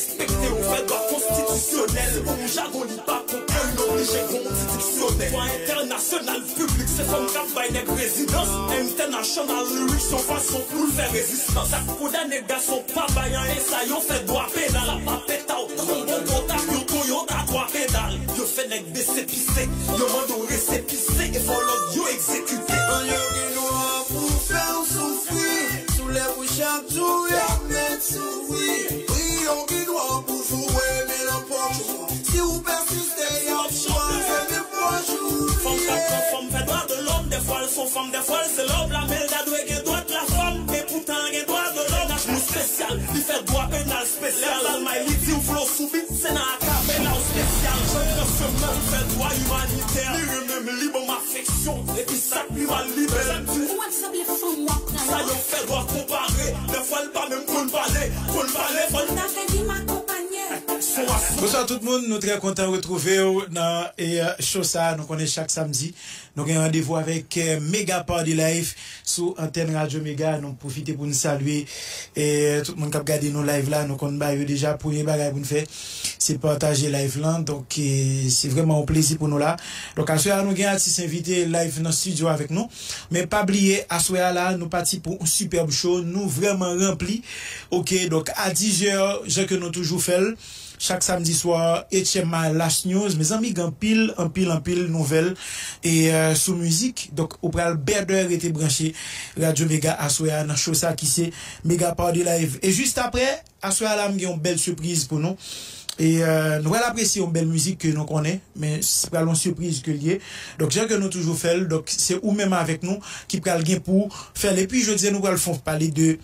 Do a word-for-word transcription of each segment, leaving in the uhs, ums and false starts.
Respekte yo fè dwa konstitisyonèl. Si pou yon jagon li pa konprann, li oblije gon ti diksyonè. Dwa entènasyonal piblik, se fanm k ap bay nèg rezidans. International lyrics, yon fason pou l fè rezistans. Sa k kondane gason pa bay anyen, sa yo fè dwa penal. Apa peta w, tronbon, kontak yo, Toyota, twa pedal. Yo fè nèg bese pise, yo mande w resepise, e fò lòd yo egzekite. An yo gen dwa pou fè w soufri, sou lè pou chak jou y ap met souri. Wi, yo gen dwa pou joure men nan pòch ou. Si w pèsiste, y ap chwazi de pòch ou. Fanm k ap pran fanm fè dwa de lòm, dèfwa l se yon fanm, dèfwa l se lòm. Lame l ta dwe gen dwa de lafanm, men poutan l gen dwa de lòm. Mennaj nou espesyal, li fè dwa penal espesyal. Lè l al may, li di w flo sou bit, se nan akabè la w espesyal. Jèn nan semenn fè dwa imanitè. Li renmen m, li ban m afeksyon. Epi sa k pi mal, li bèl. Ou wè m sanble fanm w ap pran. Sa yo fè dwa konpare. Dèfwa l pa menm konn pale. Konn pale, fò l ta fè di m akonpanye. Bonswa tout moun, nou trè kontan retwouve w nan e, show sa a. Nou konnen chak samdi, nou gen randevou avèk, eh, Mega Party Live sou antèn Radyo Mega. Nou pwofite pou n salye, eh, tout moun k ap gade nou live la. Nou konn ba yo deja. Premye bagay pou n fè, se pataje live lan. Donk, eh, se vrèman yon plezi pou nou la. Donk, aswè a, nou gen atis envite live nan studio avèk nou. Men pa bliye, aswè a la, nou pati pou yon superb show. Nou vrèman ranpli. Oke, donk, a dizè, jan ke nou toujou fè l, chak samdi swa, H M I Last News. Mezanmi, gen anpil, anpil, anpil nouvèl e, eh, sou mizik. Donk, ou pral bèdè rete branche Radyo Mega aswè a nan show sa ki se Mega Party Live. E jis aprè, aswè a la, m gen yon bèl sipriz pou nou. E, eh, nou pral apresye yon bèl mizik ke nou konnen, men se pral yon sipriz ke l ye. Donk, jan ke nou toujou fè l, donk, se ou menm avèk nou ki pral gen pou fè l. Epi, jodi a, nou pral fè pale de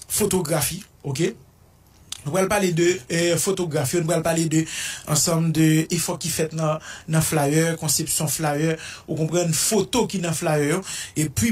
fotografi, oke? Nou pral pale de, eh, fotografi, nou pral pale de ansanm de efò ki fèt nan, nan flyer, konsepsyon flyer, ou konprann, foto ki nan flyer yo, epi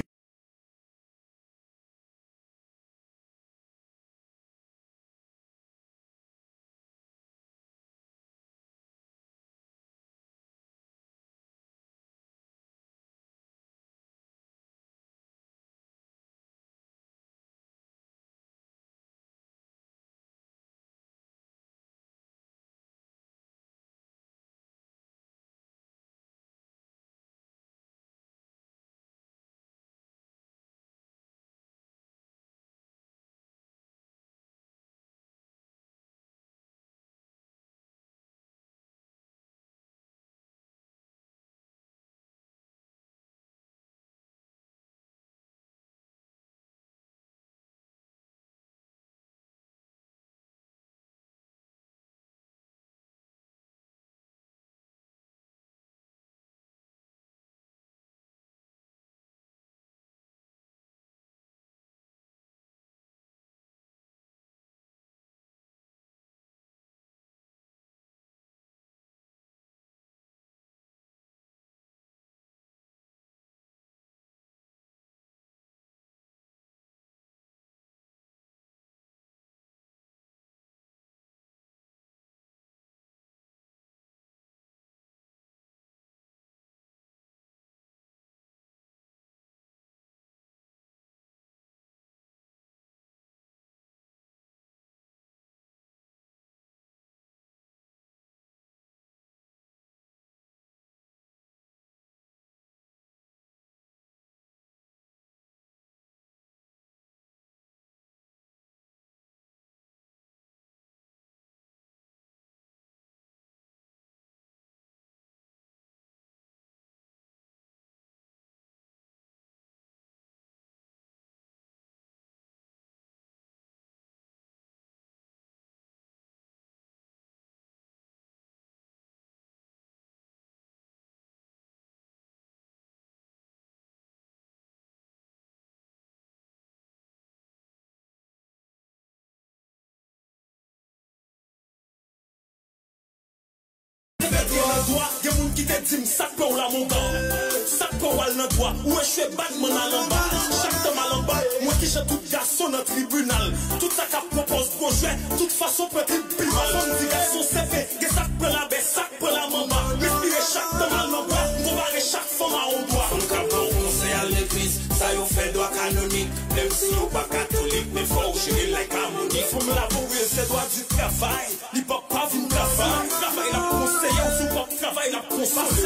Fè dwa nan dwa, gen moun ki te di m sa k pran w la mon gars. Sa k pran w al nan dwa, ou echwe badman al anba. Chak tan m al anba, m wè kijan tout gason nan tribinal. Tout sa k ap pran pòz gwo jwè, tout fason pran trip pi mal. Fò m di gason sève, gen sa k pran labè, sa k pran la manba. M espire chak tan m al nan bwa, m konpare chak fanm a yon dwa. Fanm k ap ba w konsèy al legliz, sa yo fè dwa kanonik. Menm si yo pa katolik, men fò w jere like amonik. Fanm labourez, se dwa di travay. Li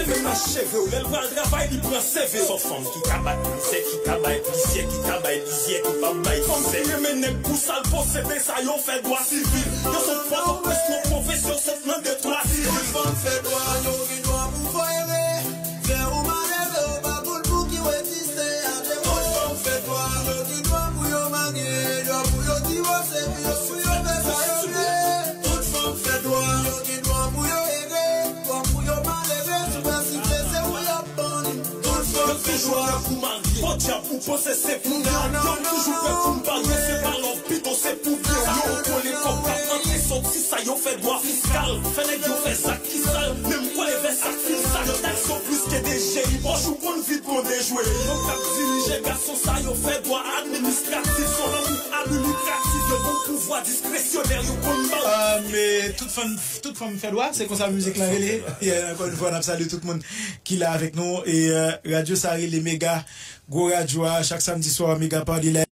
Fè mache cheve w, lè l pral travay, li pran seve. Son fanm ki ka bat mizè, ki ka bay plizyè, ki ka bay lizyè, ki p ap bay mizè. Fanm ki renmen nèg pou sa l posede, sa yo fè dwa sivil. Yo sot Pòtoprens, nan pwovens, yo sot nan Detwa sivil. Tout fanm fè dwa, yo gen dwa pou fè ere. Fè ou malere, ou pa konn pou ki w egziste, a de ou. Tout fanm fè dwa, yo gen dwa pou yo marye, dwa pou yo divòse, pou yo, pou yo fè sa yo vle. Tout fanm fè dwa, yo gen dwa pou yo ere, dwa pou yo malere, sou prensip se, se ou y ap ban li. Tout fanm fè dwa. Yo toujou prè pou marye, podyab ou panse se pou mwen. Yo toujou prè pou m parye, se pa love, pito se pou byen. Yo kole kòb k ap rantre soti, sa yo fè dwa fiskal. Fè nèg yo fè sa ki sal, menm kole vès ak fil sal. Yo taks yo plis ke D G I, pòch ou konn vid kon dejwe. Yo k ap dirije gason sa yo fè dwa administratif. Son lanmou abi likratif, yo gon pouvwa diskresyonè, yo konn ba w. Ah, men tout fanm, tout fanm fè dwa, se konsa mizik la rele. Yeah, ankò yon fwa, n ap salye tout moun ki la avèk nou. E, euh, radyo sa rele Mega, gwo radyo a, chak samdi swa, Mega Party Live.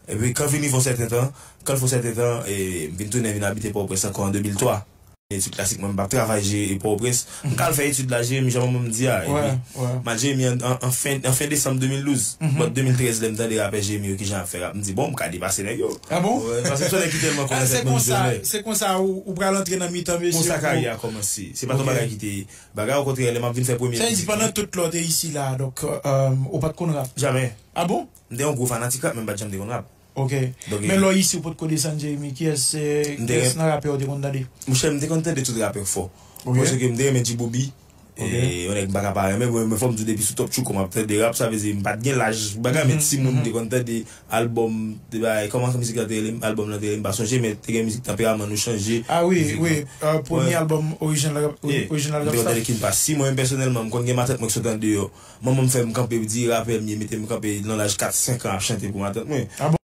Epi, kan fini fè yon sèten tan, kan l fè yon sèten tan, e, m vin tounen vin abite Pòtoprens ankò an de mil twa. Etid klasik, mwen, m p ap travay, je, e, Pòtoprens. M ka al fè etid la, je, m jan manman m di a. Epi, m al Jeremi an, an, an fen, an fen desanm de mil douz. But de mil trèz, lè m tande rapè Jeremi yo, kijan y ap fè rap, m di, bon, m ka depase nèg yo. Ah bon? Wè, paske m se nèg ki tèlman konnen tèt mwen vizyonè. Se konsa, ou, ou pral antre nan mitan mesye. Konsa karyè a kòmanse. Se pa t yon bagay ki te bagay, okontrè, lè m ap vin fè premye mizik mwen. Sa vle di, pandan tout lè w te isi la, donk, euh, ou pa t konn rap? Jamè. Ah bon? M te yon gwo fanatik rap, men m pa t janm te konn rap. Ok. Men lè w isi, ou potko desann Jeremi, kiyès, eh, kiyès nan rapè ou te konn tande? Monchè, m te konn tande tout rapè fò. Ok. Paske m te renmen G-Booby. Ok. E, yon nèg m pa ka pa renmen, mwen, men fò m di w depi sou Top Tchouko m ap tande rap, sa vle di m pa t gen laj, bagay, men timoun m te konn tande albòm, te bay, kòman mizik la te rele, albòm lan te rele, m pa sonje, men te gen mizik Tanperaman Nou Chanje. Ah wi, wi, euh, premye albòm orijinal rap, orijinal rap staff. M te konn tande King Passy, mwen menm pèsonèlman, m konn gen matant mwen ki sot andeyò. Manman m fè m kanpe, di rapè m ye, mete m kanpe nan laj kat, senk an ap chante pou matant mwen. Ah bon?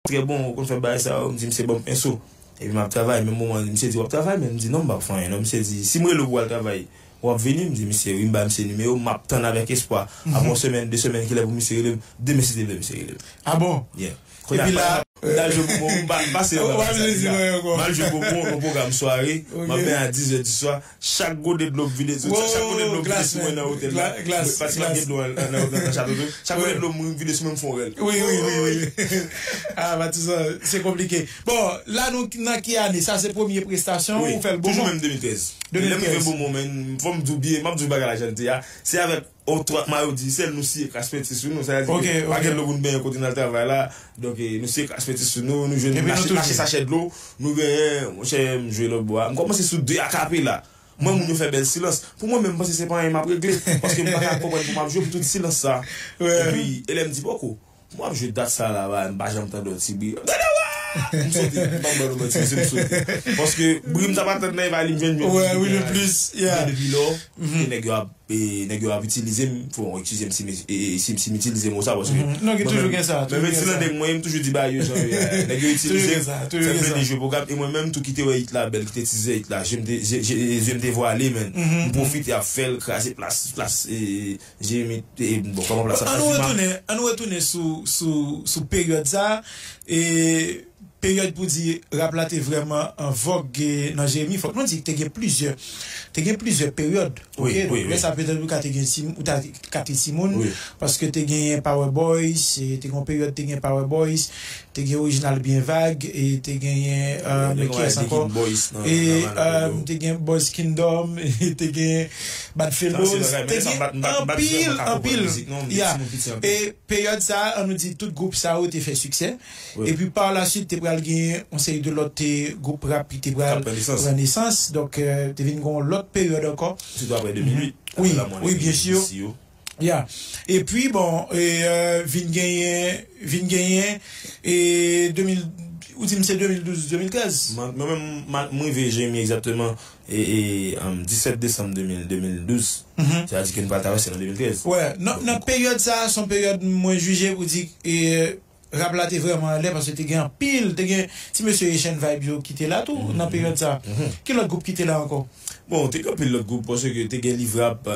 trè bon, ou konn fè bagay sa yo, m di misye ban m enso. Epi m ap travay, menm moman misye di w ap travay, men m di non, m p ap fè anyen non. Misye di si m rele w pou w al travay, w ap vini? M di misye wi, m ba misye nimewo, m ap tann avèk espwa. Apre yon semèn, de semèn, kilè pou misye rele m? Demen si Dye vle misye rele m. Ah bon? Yeah. Epi la, m al jwe pou bon, m pa pase yon bagay sa deja. M al jwe pou bon, yon pwogram sware, m ap benyen a diz è di swa. Chak gode dlo m vide sou, chak gode dlo m vide sou mwen nan otèl la. Paske m ap gen dlo nan, nan, nan, nan chato tou. Chak gode dlo m vide sou mwen, m fè yon rèl. Wi, wi, wi, wi. Ah, Matizan, se konplike. Bon, la nou nan ki ane? Sa se premye prestasyon, ou fè l bon? Toujou menm de mil trèz. Lè m rive Beaumont, men, fò m di w byen, m ap di w bagay la jan l te a. Se avèk otwa mayo di sèl nou siye kras penti sou nou, sa vle di ke pa gen dlo pou n benyen kote n al travay la. Donk, eh, nou siye kras penti sou nou, nou jwenn mache, mache sachè dlo, nou genyen, monchè, m jwe lòt bò a. M kòmanse sou de akapela. Mwen, moun yo fè bèl silans. Pou mwen menm, m panse se pa anyen m ap regle. Paske m pa ka konprann pou m ap jwe pou tout silans sa. Epi, e lè m di, poko, m ap jwe dat sa la, ba, m pa janm tande yon ti bri. Tande wa! M sote, m pa ba nou manti, se m sote. Paske bri m t ap atann nan, e pa li m jwenn, jwenn bri ki gen la. Depi lò, ke nèg yo ap e nèg yo ap itilize m, fò eskize m si m, e, e, si, si m itilize mo sa, paske mwen menm, menm Etilandè mwen, m toujou di bagay yo jan yo ye a. Nèg yo itilize m, fè m plede jwe pwogram, e mwen menm tou ki te wè it la bèl, ki te tizè it la, je m te, je, je, je m te vwale, men m pwofite ap fè l, kraze plas, plas, e, je m, e, bon, kòman plas la, Fatima. Ann nou retounen, ann nou retounen sou, sou, sou peryòd sa, e, peryòd pou di rap la te vrèman an vòg, eh, nan Jeremi, fòk nou di te gen plizyè, te gen plizyè peryòd. Wi, ok, donk, wi, lè sa petèt ou ka te gen Tim-, ou ta ka te timoun, paske te genyen Power Boys, eh, te gen yon peryòd te gen Power Boys, te gen Original Byen Vag, e te genyen, eh, men kiyès ankò? E, eh, te gen Boys Kingdom, e te gen Bad Fellows, te gen anpil, anpil. Ya. E peryòd sa, ann nou di tout gwoup sa yo te fè siksè. Epi pa la suit, te pral gen yon seri de lòt, eh, gwoup rap ki te pral pran nesans. Donk, eh, te vin gen yon lòt peryòd ankò. Sitou apre de mil uit, wi, wi, byen si. Ya. Epi, bon, e, eh, vin genyen, vin genyen, e, de mil, ou di m se de mil douz, de mil trèz? Mwen, mwen menm, m rive Jeremi egzakteman, e, e, em, disèt desanm de mil, de mil douz. Sa vle di ke n pral travèse nan de mil trèz. Wè, nan, nan peryòd sa, se yon peryòd mwen jije pou di, e, rap la te vrèman anlè, paske te gen anpil, te gen ti mesye Echann Vibe yo ki te la tou, nan peryòd sa. Ki lòt gwoup ki te la ankò? Bon, te gen anpil lòt gwoup, paske te gen Livrap,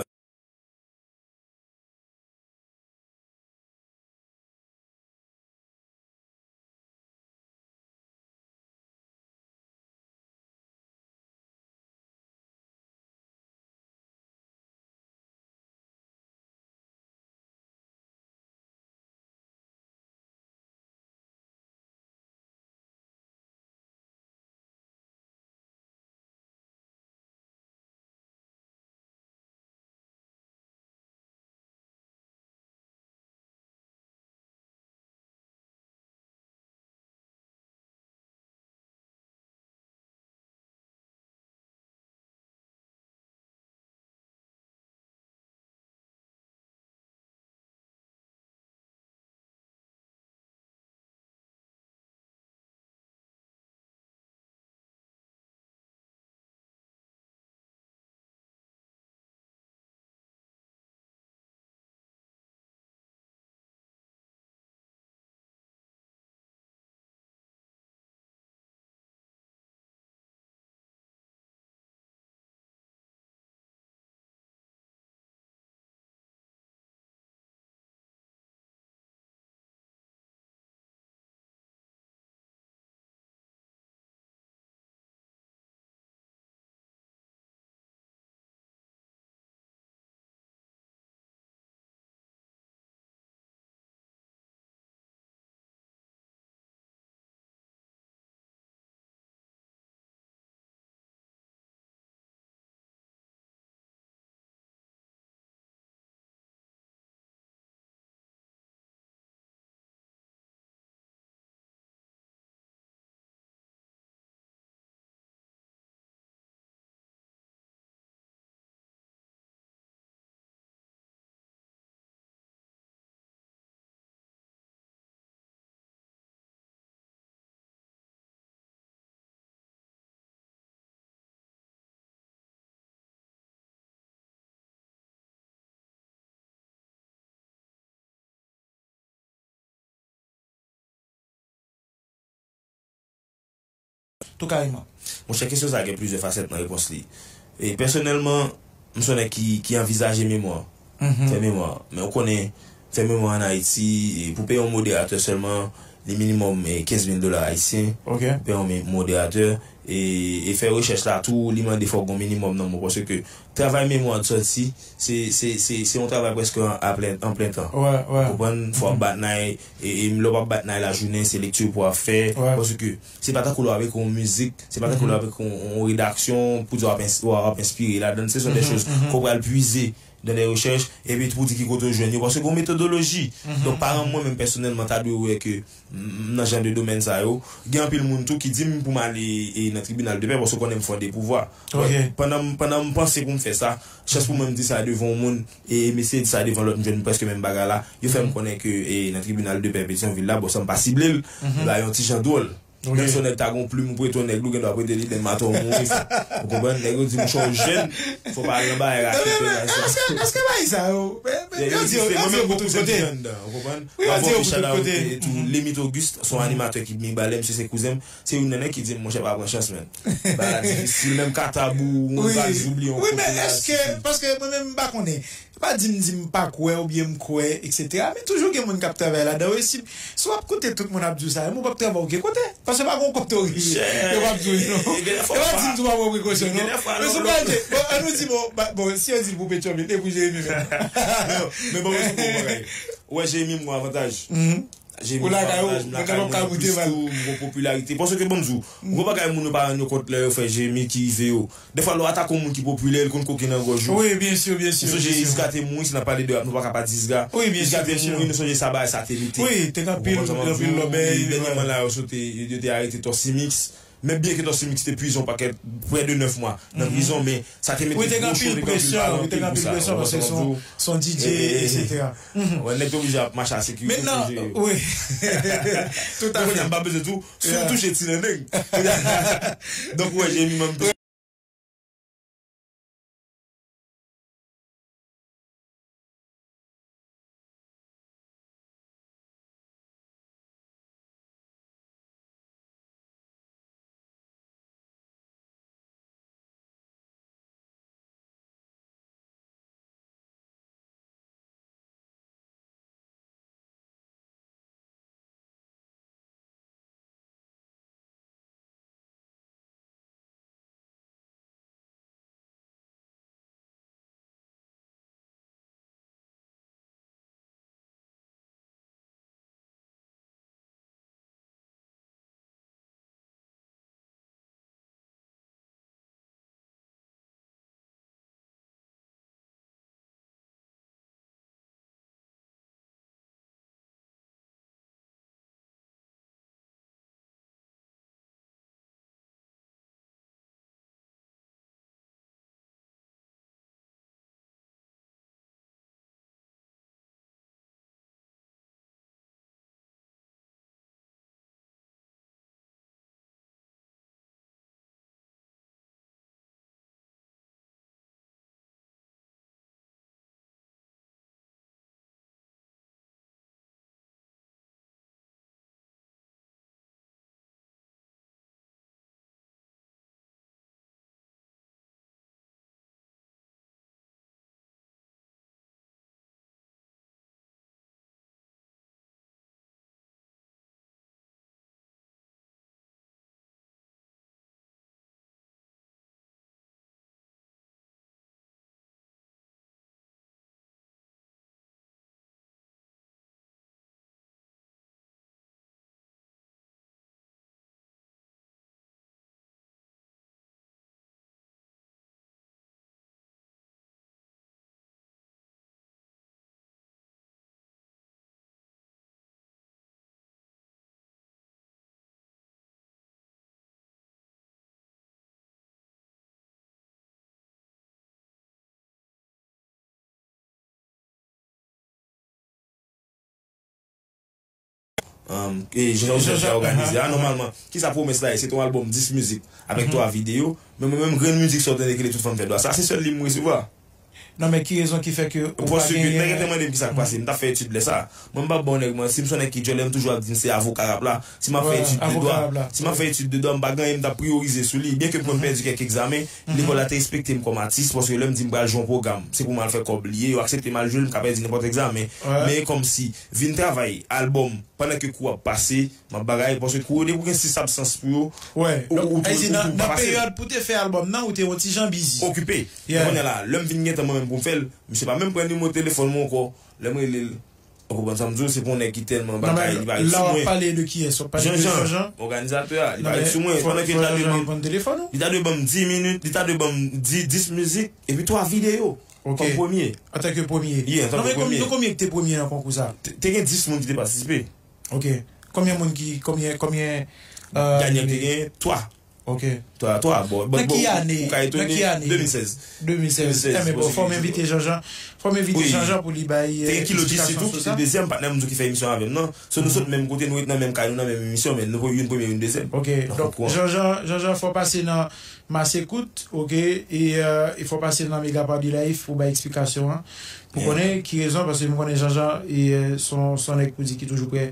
Tou kareman. Monchè, kesyon sa a gen plizyè fasèt nan repons li. E pèsonèlman, m se yon nèg ki, ki anvizaje memwa. Fè memwa. Men ou konnen, fè memwa ann Ayiti, e pou peye yon moderatè sèlman, li minimòm e kenz mil dola ayisyen. Pou peye yon mi- moderatè, e, e fè rechèch la tou, li mande fòk gen yon minimòm nan men w, paske travay memwa w santi, se, se, se, se yon travay prèske an, a plen, an plen tan. Ou konprann? Fò w ap bat nay, e, e lè w ap bat nay lajounen, se lekti pou w ap fè. Paske se pa tankou lè w ap ekri yon mizik, se pa tankou lè w ap ekri yon, yon redaksyon pou di w ap ins- w ap enspire ladan l. Se son de choz ke w pral pwize dans des recherches, epi pou di ki kote w jwenn yo, paske gen yon metodoloji. Donk, paran mwen menm pèsonèlman ta dwe wè ke m nan jan de domèn sa yo. Gen anpil moun tou ki di m pou m ale e, nan tribinal de pè, paske w konnen m fè yon de pouvwa. Pandan m, pandan m panse pou m fè sa, chans pou mwen m di sa devan yon moun, e m eseye di sa devan lòt, m jwenn prèske menm bagay la. Yo fè m konnen ke e, nan tribinal de pè Petyonvil la, bon, sa m pa sible l, li ba yo yon ti jan dwòl. Menm si yon nèg ta gen yon plim, ou prete yon nèg li, ou gen dwa prete li, demen maten ou mouri. Ou konprann? Nèg yo di mouchè w jèn, fò w pa al nan bagay rakèt, bagay sa. Èske bagay sa yo? Yo egziste, mwen menm gon kouzen m gen anndan, ou konprann? M ap voye shout out tou, Limit Auguste, se yon animatè ki vin ba lè, misye se kouzen m, se youn nan nèg ki di m, monchè, pa pran chans, menn. Bagay la difisil, menm katab ou, ou pral zoubliye yon kote la. Wi, men èske, paske mwen menm m pa konnen. Se pa di m di m pa kwè oubyen m kwè, etsetera. Men toujou gen moun k ap travay ladan yo. E si, si w ap koute tout moun ap di w sa, men w p ap travay okenn kote. Paske pa gen yon kote w ye, yo p ap di w li non. Yo p ap di m tou pa pran prekosyon non. Men si w pral di, bon, ann nou di, bon, bon, si yo di l pou Petyonvil, e pou Jeremi menm. Men bon, mwen di w yon bagay. Ou wè Jeremi, m gon avantaj. Ou lakay ou, mwen kapab ka goute val. M gon popilarite. Paske bon, m di w, m gon bagay moun yo pa rann yo kont lè yo fè Jeremi ki rive yo. Dèfwa lè w atake yon moun ki popilè, li konn koke nan gòj ou. Wi, byen si, byen si. Ou sonje Isga te mouri, si n ap pale de rap, nou pa ka pa di Isga. Wi, byen si, byen si. Isga te mouri, nou sonje Saba e Satelite. Wi, te gen anpil, anpil lòbèy. Dènyèman la, yo sote, yo te arete Tòsi Mix. Men byen ke Tòsi Mix te pwize yon pakèt, prè de nèf mwa nan prizon, men sa te mete gwo cho, te gen anpil pale, anpil pou sa. Wi, te gen anpil presyon, paske se yon, se yon D J, etsetera. Wè, nèg te oblije ap mache a sekirite pou jere yo. Wi. Tout à fait. Donk, kounye a m pa bezwen di w, si w touche ti nènèg. Donk, ou wè, Jeremi menm tou. Jan yo fè òganize a, nòmalman, kisa pwomès la ye? Se te yon albòm dis mizik avèk twa videyo. Men mwen menm, grenn mizik sa w tande ki rele Tout Fanm Fè Dwa, sa se sèl li m resevwa. Non, men ki rezon ki fè ke ou pa genyen? Paske nèg yo te mande m ki sa k pase, m t ap fè etid lè sa. Mwen, m p ap ba yon nèg manti, m se yon nèg ki djòlè, m toujou ap di m se avoka rap la. Si m ap fè etid de dwa, si m ap fè etid de dwa, m pa gen anyen m t ap priyorize sou li. Byenke m konn pèdi kèk egzamen, lekòl la te respekte m kòm atis, paske lè m di m pral jwe yon pwogram, se pou m al fè kòb li ye, yo aksepte m al jwe l, m ka pèdi nenpòt egzamen. Men kòmsi, vin travay, albòm, pandan ke kou ap pase, m ap bagay, paske kou yo depi w gen sis absans pou yo, ou, ou, ou, ou, ou pa pase. Nan peryòd pou te fè albòm nan, ou te yon ti jan bizi. Okipe. Kounye a la, lè m vin gen tan mwen menm pou m fè l, misye pa menm pran nimewo telefòn mwen ankò. Lè m rele l, ou konprann sa m di w, se pou yon nèg ki tèlman bagay, li pa ret sou mwen. Jean Jean, òganizatè a, li pa ret sou mwen. Pandan ke li ta dwe ban m, li ta dwe ban m dis minit, li ta dwe ban m dis, dis mizik, epi twa videyo, kòm premye. Antanke premye. Yeah, antanke premye. Non, men konbyen ki te premye nan konkou sa? Te, te gen dis moun ki te patisipe. Ok. Konbyen moun ki, konbyen, konbyen, euh, Daniel te gen twa. Ok. Twa, twa, bon, bon, bon, ou ka etone. Nan ki ane? Nan ki ane? De mil sèz. De mil sèz. De mil sèz. Enben, bon, fò m envite Jean Jean, fò m envite Jean Jean pou li bay, euh, esplikasyon sou sa. Te gen Kilo G C tou, ki te dezyèm patnè m di w ki fè emisyon avè m nan. So, nou sot menm kote, nou ret nan menm kay, nou nan menm emisyon, men nou youn premye, youn dezyèm. Ok, donk, Jean Jean, Jean Jean, fò pase nan Mass Écoute, ok, e, euh, e fò pase nan Mega Party Live pou bay esplikasyon an. Pou konnen ki rezon, paske m konnen Jean Jean, e, euh, se yon, se yon nèg pou di ki toujou prè,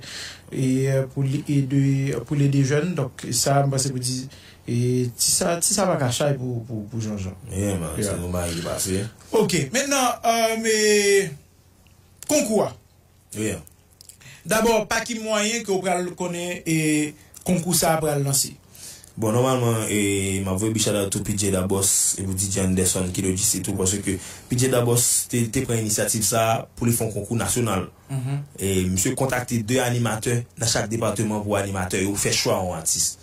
e, euh, pou li ede, pou l ede jèn. Donk, sa, m panse pou di, e, ti sa, ti sa pa ka chay pou, pou, pou Jean Jean. Yeah, man, se yon bagay ki pase. Ok, mentnan, euh, men, konkou a. Yeah. Dabò, pa ki mwayen ke w pral konnen, e, konkou sa a pral lanse? Bon, nòmalman, e, m ap voye big shout out to P J Dabos e pou D J Anderson ki lojistik tou, paske P J Dabos te, te pran inisyativ sa a pou li fè yon konkou nasyonal. E misye kontakte de animatè nan chak depatman pou animatè yo fè chwa yon atis.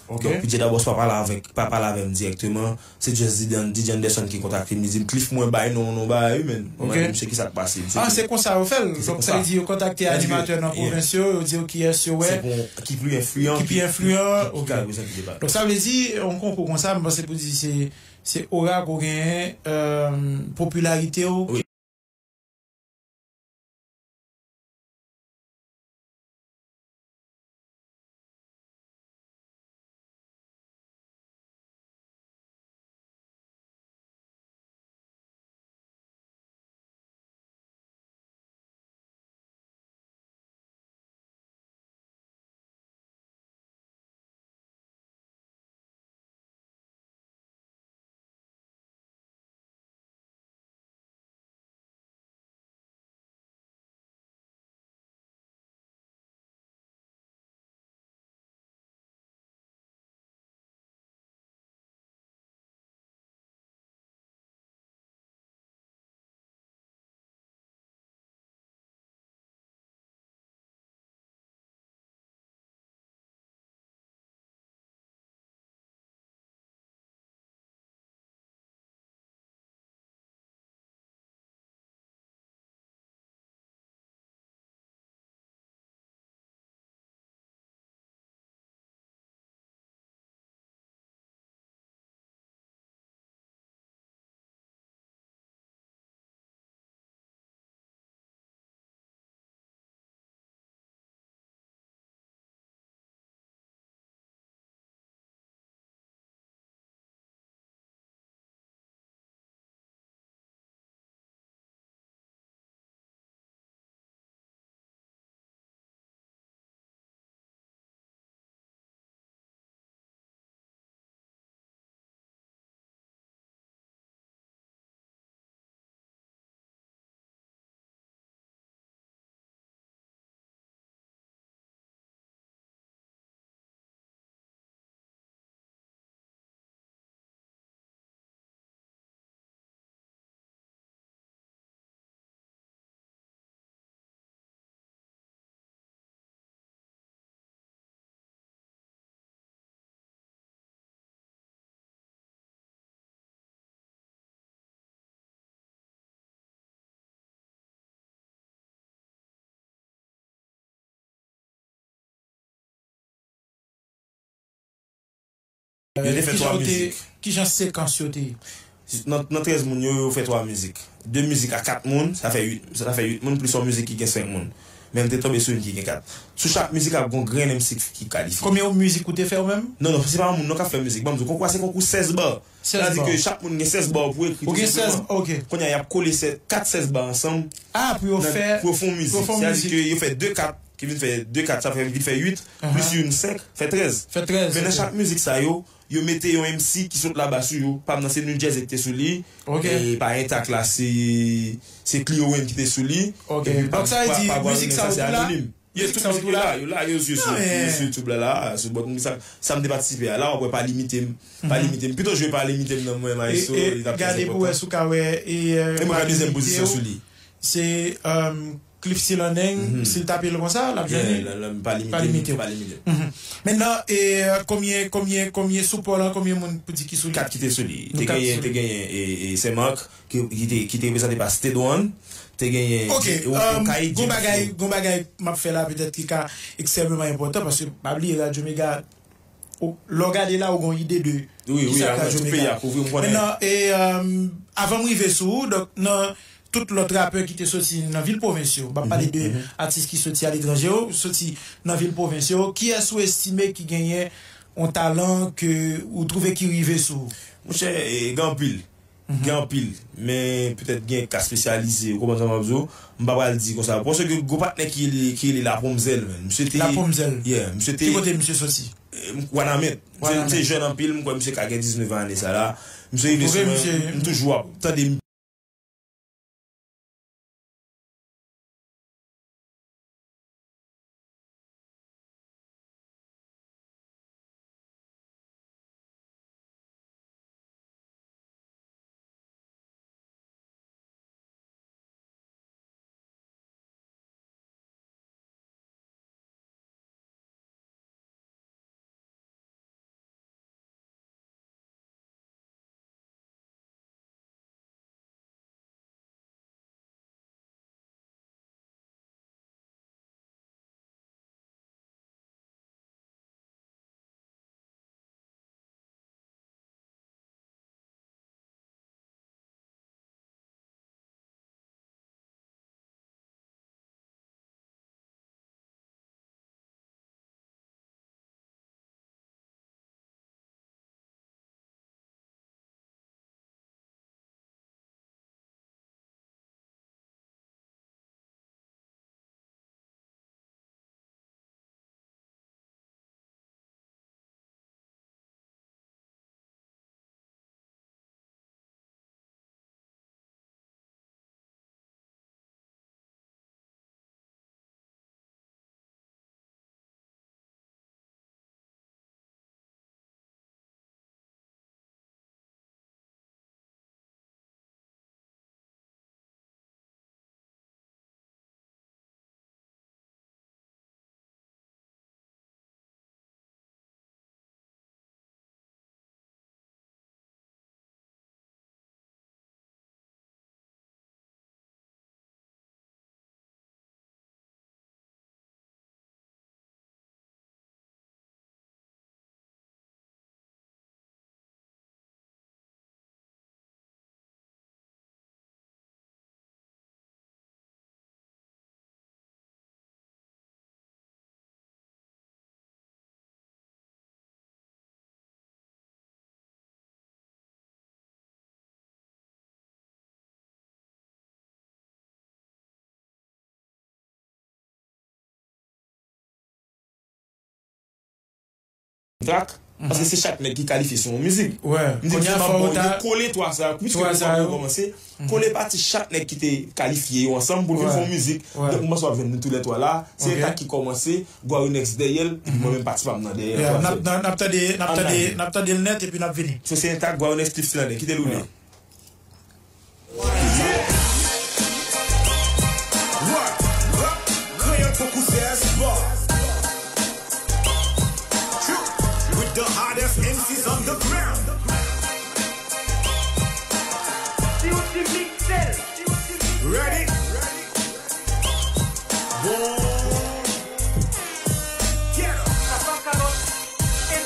Ok. Donk, P J Dabos pa pale avèk, pa pale avè m dirèkteman. Se just D J, D J Anderson ki kontakte m, li di m, "Cliff, mwen bay non, non, bagay wi, men." Mwen mande misye ki sa k pase. Ah, se konsa yo fè l. Donk, sa vle di yo kontakte animatè nan pwovens yo, yo di yo kiyès yo wè ki pi enfliyan, ki pi enfliyan, ki ka reprezante depatman. Donk, sa vle di, yon konkou konsa, m panse pou di se, se ora ke w genyen, euh, popilarite w. Yo te fè twa mizik. Kijan sekans yo te ye? Nan, nan trèz moun yo, yo fè twa mizik. De mizik a kat moun, sa fè uit, sa fè uit moun, plis yon mizik ki gen senk moun. Men m te tonbe sou youn ki gen kat. Sou chak mizik ap gon grenn M C ki kalifye. Konbyen mizik ou te fè ou menm? Non, non, se pa yon moun non k ap fè mizik. Ban m di w, konkou a se konkou sèz ba. Sèz ba. Sa vle di ke chak moun gen sèz ba pou ekri tou senpleman. Ou gen sèz, ok. Kounye a, y ap kole sèz, kat sèz ba ansanm. Ah, pou yo fè, pou yo fè yon mizik. Pou yo fè yon mizik. Sa vle di ke yo fè de kat, ki vin fè de kat, sa fè, vin fè uit, plis youn senk, fè trèz. Fè trèz, ok. Men nan chak mizik sa yo, yo mete yon M C ki sot laba sou yo. Pa m nan se New Jersey ki te sou li. Ok. E pa entak la, se, se Clio Wayne ki te sou li. Ok. Epi pa, donk sa vle di, pa, pa mizik sa yo tout la? Anonim. Yes, tout mizik yo la, yo la, yo, yo sou, yo sou YouTube la, la, sou bòt, sa, sa m te patisipe a. La, w ap wè pa limite m. Pa limite m. Pito jwe pa limite m nan mwen, maestro, e, e, li t ap trè enpòtan. Gade pou wè si w ka wè, e, e mwen ka dezyèm pozisyon sou li. Se, um, Cliff Silandeng, si l tape l konsa, l ap jwenn li. Yeah, la, la, pa limite m, pa limite m. Mentnan, e, konbyen, konbyen, konbyen sou pòl la, konbyen moun pou di ki sou li? Kat ki te sou li. Te genyen, te genyen, e, e, Saint Marc, ki, ki te, ki te reprezante pa State One. Te genyen, ok, e, um, Okay, gon bagay, gon bagay m ap fè la petèt ki ka ekstrèmeman enpòtan, paske pa bliye Radyo Mega, ou, lè w gade la, ou gon ide de kisa k Radyo Mega. Wi, wi, tout peyi a kouvri, m konnen. Mentnan, e, um, avan m rive sou ou, donk, nan tout lòt rapè ki te soti nan vil pwovens yo. M ap pale de atis ki soti aletranje yo, soti nan vil pwovens yo. Kiyès ou estime ki genyen yon talan ke ou twouve ki rive sou ou? Monchè, e, gen anpil. Gen anpil. Men petèt gen ka espesyalize, ou konprann sa m ap di w? M pa pral di konsa. Paske gon patnè ki rele, ki rele Lapwomzèl, menn. Misye te Lapwomzèl. Yeah, misye te. Ki kote misye soti? E, m, Wanament. Misye, misye jèn anpil, m kwè misye ka gen diznèf ane sa la. Misye rive sou mwen, m toujou ap tande. Trak, paske se chak nèg ki kalifye sou yon mizik. M di, m di, m ap ba w yo kole twa sa yo. Piske nou poko kòmanse, kole pati chak nèg ki te kalifye yo ansanm pou n vin fè yon mizik. Donk, m panse w ap jwenn nou toulètwa la. Se entak ki kòmanse, Guaronex dèyè l, epi mwen menm pati pa m nan dèyè l. N ap, n ap, n ap tande, n ap tande, n ap tande l nèt epi n ap vini. So, se entak, Guaronex, Cliff Silandeng, kite l woule. Kreyòl tankou sèz ba. With the hottest M Cs on the ground. Ready? Bon. Get up.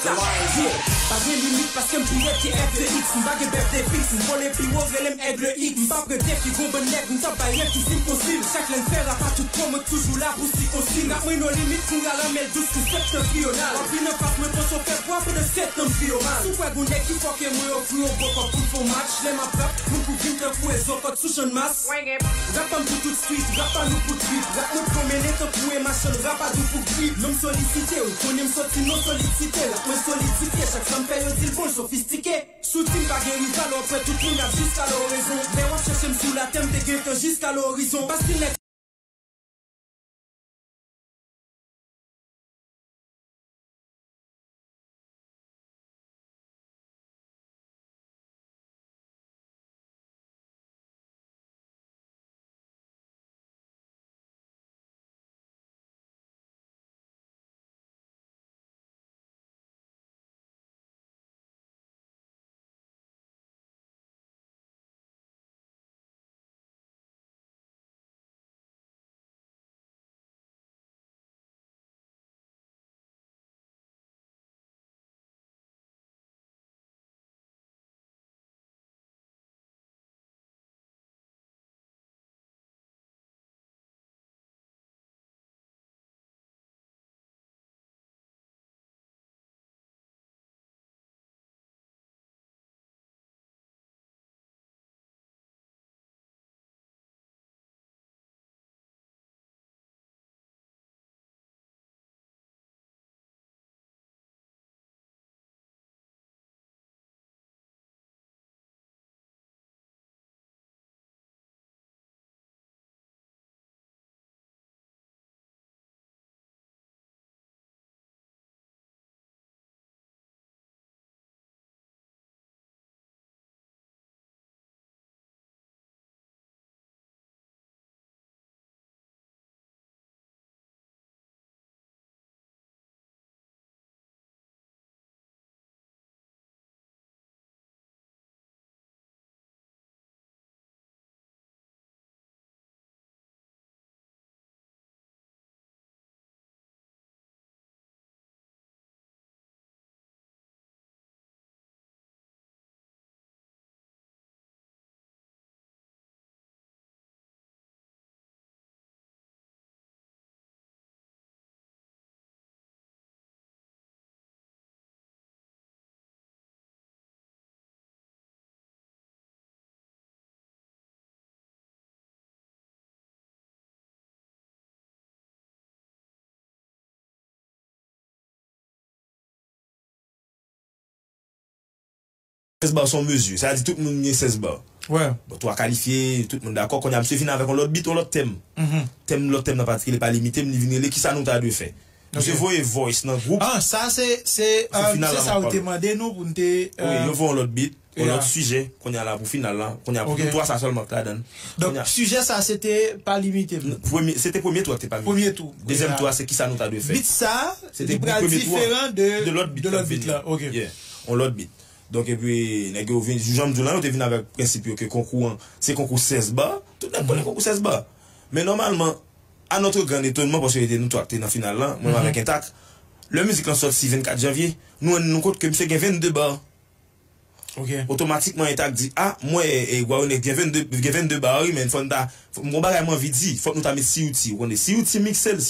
The lion is here. Pa gen limit paske m pi rèd ke F D X. M pa gen bèf de fiks, m vole pi wo, rele m Aigle X. M pa pran defi, gon bann nèg m t ap bay rèv ki sikonsil. Chak lè n fè rap a tout pwen, mwen toujou la pou sikonsil. Rap mwen no limit, kounye a la men l dous kou septantriyonal. W ap vin anfas mwen, panse w fè pwa pandan sèt an m pi yo mal. Si w kwè gon nèg ki fò ke mwen, ofri w bon kòb pou n fè yon match. Lè m ap rap, moun kouvri m tankou Ezo Fòk sou Channmas. Rap pa m pou tout street, rap pa nou pou trip. Rap mwen pran mennen tankou e machann rap a dou pou grip. Non m solisite, ou konnen m soti non solid site. Rap mwen solidifye, chak sa m fè yo di l bon, l sofistike. Sou di m pa gen rival, w ap wè tout moun ap jiska lè orezon. Lè w ap chèche m sou latè, m te gentan jiska lè orizon. Paske nèg Sèz ba se yon mezi. Sa di tout moun gen sèz ba. Wè. Bon, twa kalifye, tout moun dakò. Kounye a, misye vin avèk yon lòt bit, yon lòt tèm. Mhm. Tèm, lòt tèm nan patikilye pa limite m, li vin rele kisa nou ta dwe fè. Misye Ok. voye voice nan gwoup. Ah, sa se, se, Se euh, final se la sa m ou te pale. mande nou pou n te, Wi, euh, yo voye yon lòt bit, yon Yeah. lòt sijè. Kounye a la pou final la. Kounye a pou Ok. nou twa sa sèlman k ladan. Donk, Kounye a sijè sa se te pa limite m. Premye, se te premye twa ki te pa limite. Premye tou. Dezyèm Yeah. twa se kisa nou ta dwe fè. Bit sa, Se te li pral premye twa. diferan de, De lòt bit de k ap lòt bit vini. la. Ok. Yeah. Yon lòt bit. Donk, epi, nèg yo vin, jan m di w la, yo te vin avèk prensip yo ke konkou an, se konkou sèz ba. Tout nèg konnen konkou sèz ba. Men nòmalman, à notre grand étonnement, paske se te nou twa ki te nan final lan, mwen avèk Entak, lè mizik lan sòti vennkat janvye, nou rann nou kont ke misye gen vennde ba. Ok. Otomatikman, Entak di, a, mwen, e, e, Guaronec gen vennde, gen vennde ba, wi, men fò n ta, fò, m gon bagay m anvi di, fòk nou ta met Siyouti, ou konnen, Siyouti mikse l,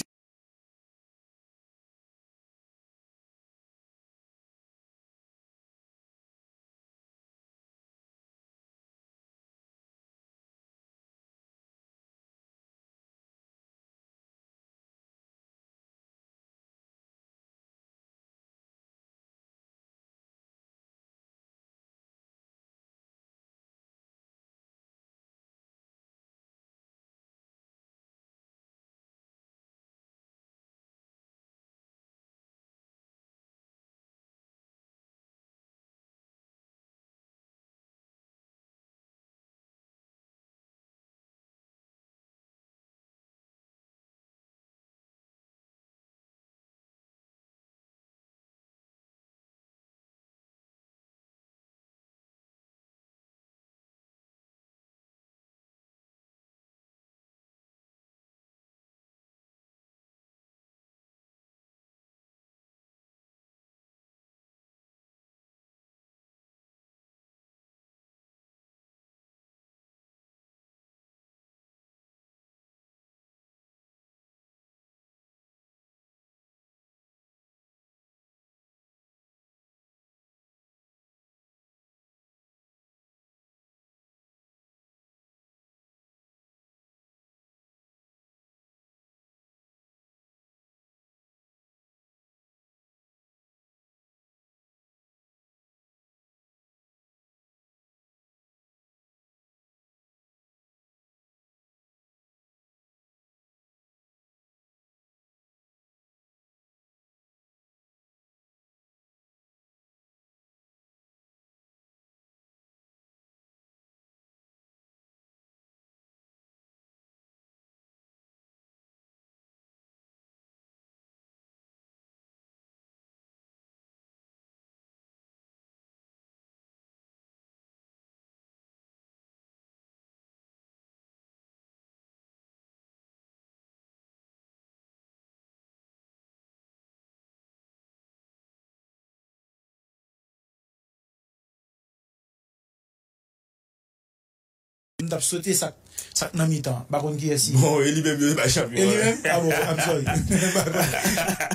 M t ap sote sa k, sa k nan mitan. M pa konn kiyès li ye. Bon, e li menm yo te bay chanpyon. E li menm? Ah bon, I'm sorry. M pa konn.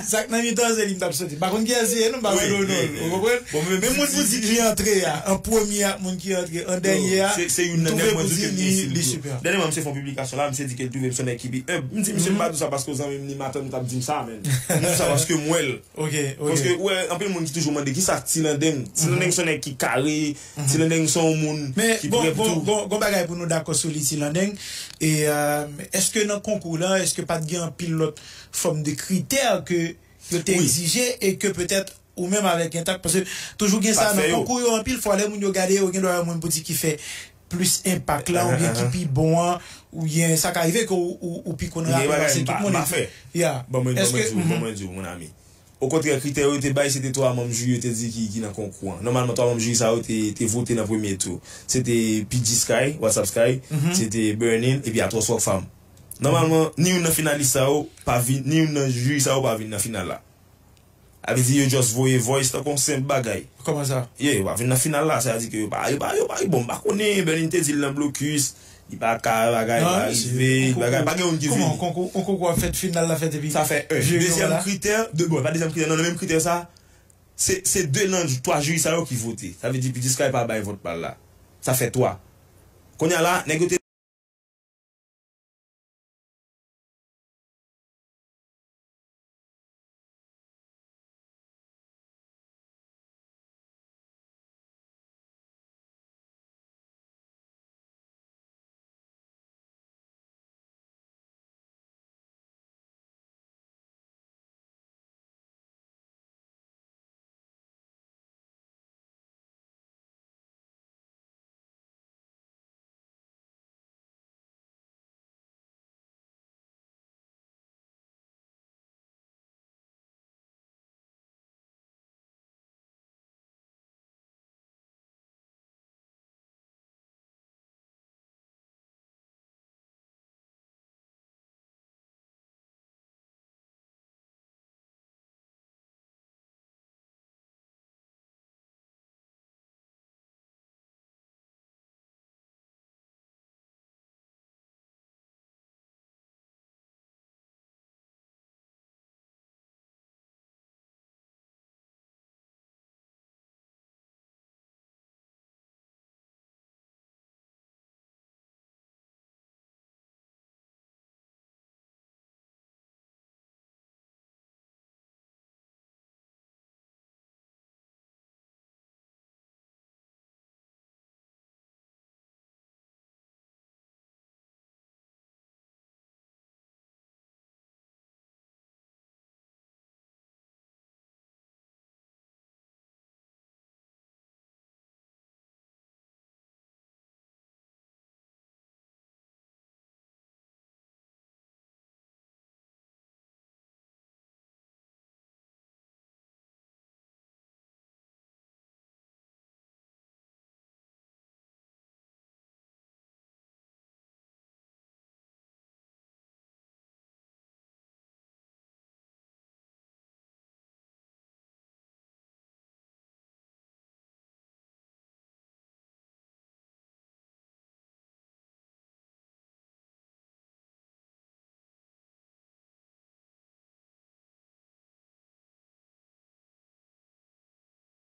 Sa k nan mitan, se li m t ap sote. M pa konn kiyès li ye, non, m pa konn non, non, ou konprann? Bon, men moun pou di ki antre a, an premye ak moun ki antre an dènye a, se, se youn nan nèg mwen di ke li, li sipè. Dènyèman, misye fè yon piblikasyon la, misye di ke l twouve m se yon nèg ki pi enb. M di misye, m pa di w sa paske w zanmi m, ni m atann ou t ap di m sa, men. M di w sa paske m wè l. Ok, ok. Paske, ou wè, anpil moun ki toujou mande, "Kisa Ti Landeng?" Ti Landeng se yon nèg ki kare, Ti Landeng se yon moun ki prè pou tou. Men, bon, bon, bon, bon bagay pou nou dakò sou li, Ti Landeng. E, euh, èske nan konkou la, èske pa t gen anpil lòt fòm de kritè ke yo te egzije e ke petèt ou menm avèk Entak, paske toujou gen sa nan konkou yo, anpil fwa, lè moun yo gade, yo gen dwa wè moun pou di ki fè plis enpak la, oubyen ki pi bon an, oubyen sa ka rive ke ou, ou, ou pi konn rape pase tout moun. Ya. Ban mwen, ban mwen di w, ban mwen di w, mon ami. Okontrè, kritè yo te bay, se te twa manm jiri yo te di ki, ki nan konkou an. Nòmalman, twa manm jiri sa yo te, te vote nan premye tou. Se te P G Sky, WhatsApp Sky, se te Burning, epi Atwòs Rockfam. Nòmalman, ni youn nan finalis sa yo pa vin, ni youn nan jiri sa yo pa vin nan final la. Sa vle di yo just voye voice tankou yon senp bagay. Kòman sa? Yeah, yo pa vin nan final la, sa vle di ke yo pa, yo pa, yo pa, bon, m pa konnen, Burning te di l nan blokis, li pa ka bagay, pa rive, bagay, pa gen youn ki vini. Kòman, konkou, yon konkou ap fèt, final la fèt epi sa fè en. Dezyèm kritè, de, bon, pa dezyèm kritè, non, nan menm kritè sa, se, se de nan twa jiri sa yo ki vote. Sa vle di P G Sky pa bay vòt pa l la. Sa fè twa. Kounye a la, nèg yo te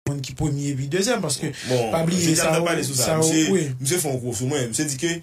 Moun ki premye epi dezyèm, paske pa bliye sa yo, sa yo, wi. Misye fè yon kou sou mwen. Misye di ke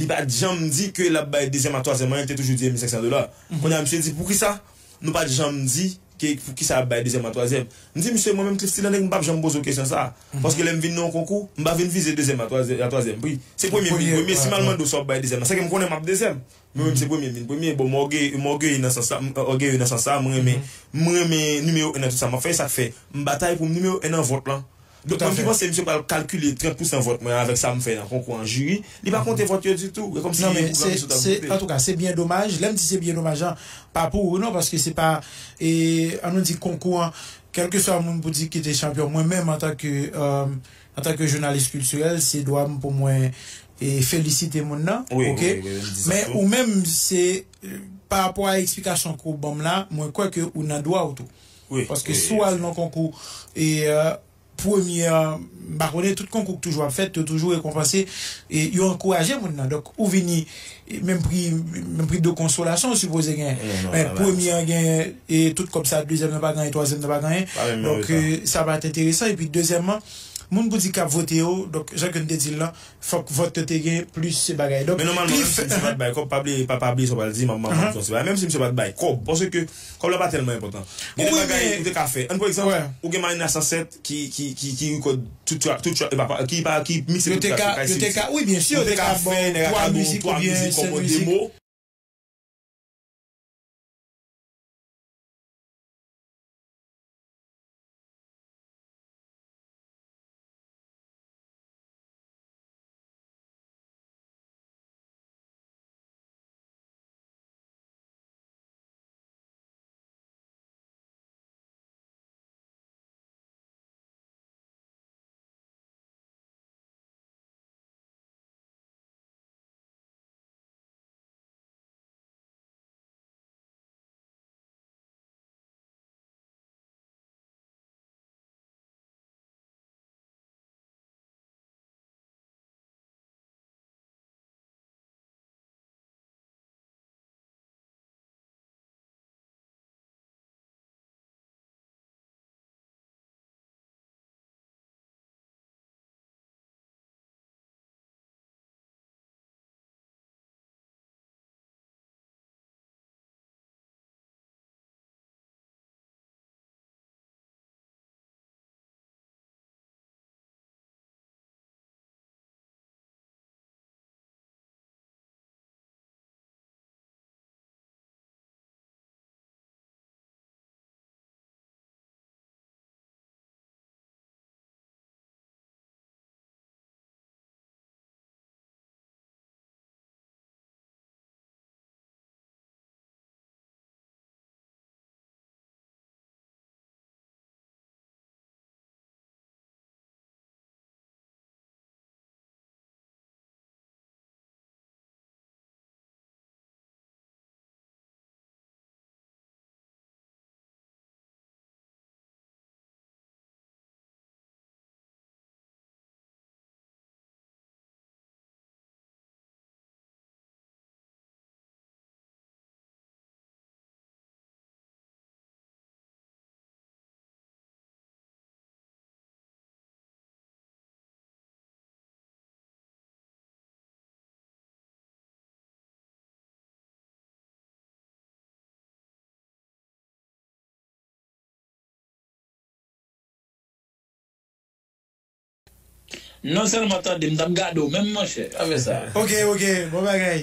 li pa t janm di ke l ap bay dezyèm ak twazyèm an, li te toujou di mil senk san dola. Kounye a, misye di, "Poukisa nou pa t janm di ke, poukisa ap bay dezyèm ak twazyèm?" M di, "Misye, mwen menm, Cliff Still, m p ap janm poze w kesyon sa a." Paske lè m vin nan yon konkou, m pa vin vize dezyèm ak twazyèm, ak twazyèm pri. Se premye m vin premye. Si m al mande w sa w ap bay dezyèm, se ke m konnen m ap dezyèm. Mwen menm se premye m vin premye. Bon, m ògeye, m ògeye nan sans sa, m ògeye nan sans sa, mwen renmen, mwen renmen nimewo en nan tout sa m ap fè, e sa k fè m batay pou m nimewo en nan vòt lan. Donk, mwen ki panse misye pral kalkile trant pousan vòt mwen avèk sa m fè nan konkou an jiri, li pa konte vòt yo ditou. E kòmsi li pran misye ta konte. Antouka, se byen domaj. Lè m di se byen domaj, an, pa pou ou, non, paske se pa, e, an nou di konkou an, kèlkeswa moun pou di ki te chanpyon, mwen menm, antanke, euh, antanke jounalis kiltirèl, se dwa m pou mwen, e, felisite moun nan, oke? Men ou menm, se, e, pa rapò a eksplikasyon ke w ban m la, mwen kwè ke ou nan dwa w tou. Paske si w al nan konkou, e, euh, premye, m pa konnen, tout konkou ki toujou ap fèt, yo toujou rekonpanse, e yo ankouraje moun nan. Donk, ou vini, e menm pri, menm pri de konsolasyon ou sipoze genyen. Men premye an genyen, e tout kòb sa, dezyèm nan pa genyen, twazyèm nan pa genyen. Donk, e, sa va t enteresan. Epi, dezyèmman, moun pou di k ap vote yo, donk, jan ke n te di l lan, fòk vòt yo te gen plis bagay. Donk, men nòmalman, menm si misye pa t bay kòb, pa bliye, pa, pa bliye sa w pral di, m ap, m ap di yon ti bagay. Menm si misye pa t bay kòb, paske kòb la pa tèlman enpòtan. Gen de bagay ou te ka fè. Ann, pa egzanp, ou gen Marina san sèt ki, ki, ki, ki rekòd tout trap, tout trap, e pa, pa, ki pa, ki mikse tout trap, se Kay City. Yo te ka, wi, byen si, yo te ka fè nèg la kado twa mizik oubyen senk mizik kòm demo. Non sèlman tande, m t ap gade w menm, monchè. Afè sa. Ok, ok, bon bagay.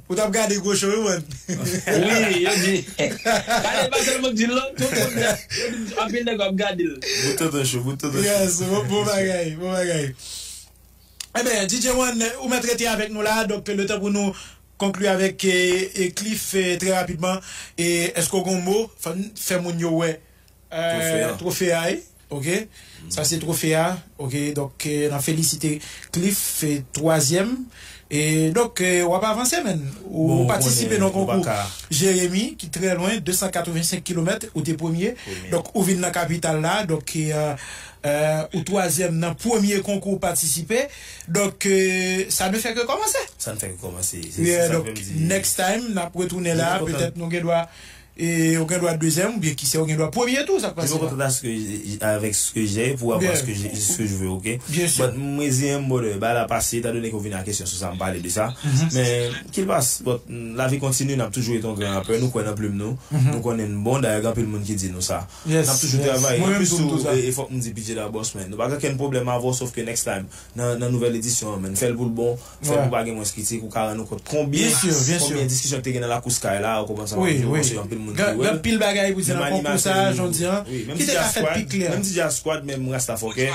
Ou t ap gade gwo cho wi, mwen. Wi, yo di. Gade, pa sèlman di l, non, tout moun, yo di, anpil nèg ap gade l. Bout tonton cho, bout tonton cho. Yes, bon, bon bagay, bon bagay. Ebyen, D J One, ou mèt rete avèk nou la, donk, letan pou nou konkli avèk, e, e, Cliff, e, trè rapidman. E, èske w gen yon mo? Fè, fè moun yo wè, e, twofe a, wi. Ok? Sa se twofe a. Ok, donk, e, n ap felisite Cliff, e, twazyèm. E, donk, e, w ap avanse, menn. Ou patisipe nan konkou Jeremi, ki trè lwen, de san katrevensenk kilomèt, ou te premye. Donk, ou vin nan kapital la. Donk, e, e, ou twazyèm nan premye konkou ou patisipe. Donk, e, sa ne fè ke kòmanse. Sa ne fè ke kòmanse. Se, se sa k fè m di. Donk, next time, n ap retounen la, petèt nou gen dwa, e, ou gen dwa dezyèm, oubyen kisa, ou gen dwa premye tou, sa k pase la. Je me contente à ce que j'ai, avec ce que j'ai, pour avoir ce que j'ai, ce que je veux, ok? Byen si. But, m reziyen m, brother, bagay la pase, etan done ke w vin ak kesyon sou sa, m pale de sa. Men, qu'il passe, but, la vie continue, n ap toujou ret yon gran rapè, nou kwè nan plim nou, nou konnen n bon, dayè, gen anpil moun ki di nou sa. N ap toujou travay. Anplis tou, e, e fòk m di P J la boss, man. Nou pa gen okenn pwoblèm avè w, sof ke next time, nan, nan nouvèl edisyon an, man, fè l pou l bon, fè l pou pa gen mwens kritik, ou ka rann ou kont konbyen, konbyen diskisyon ki te gen nan lakous kay la, ou konprann sa m ap di w, paske anpil moun ki wè l. Gen anpil bagay pou di nan konkou sa, jan w di an, ki te ka fèt pi klè. Menm si Jazz Squad, menm Rasta Fòkè,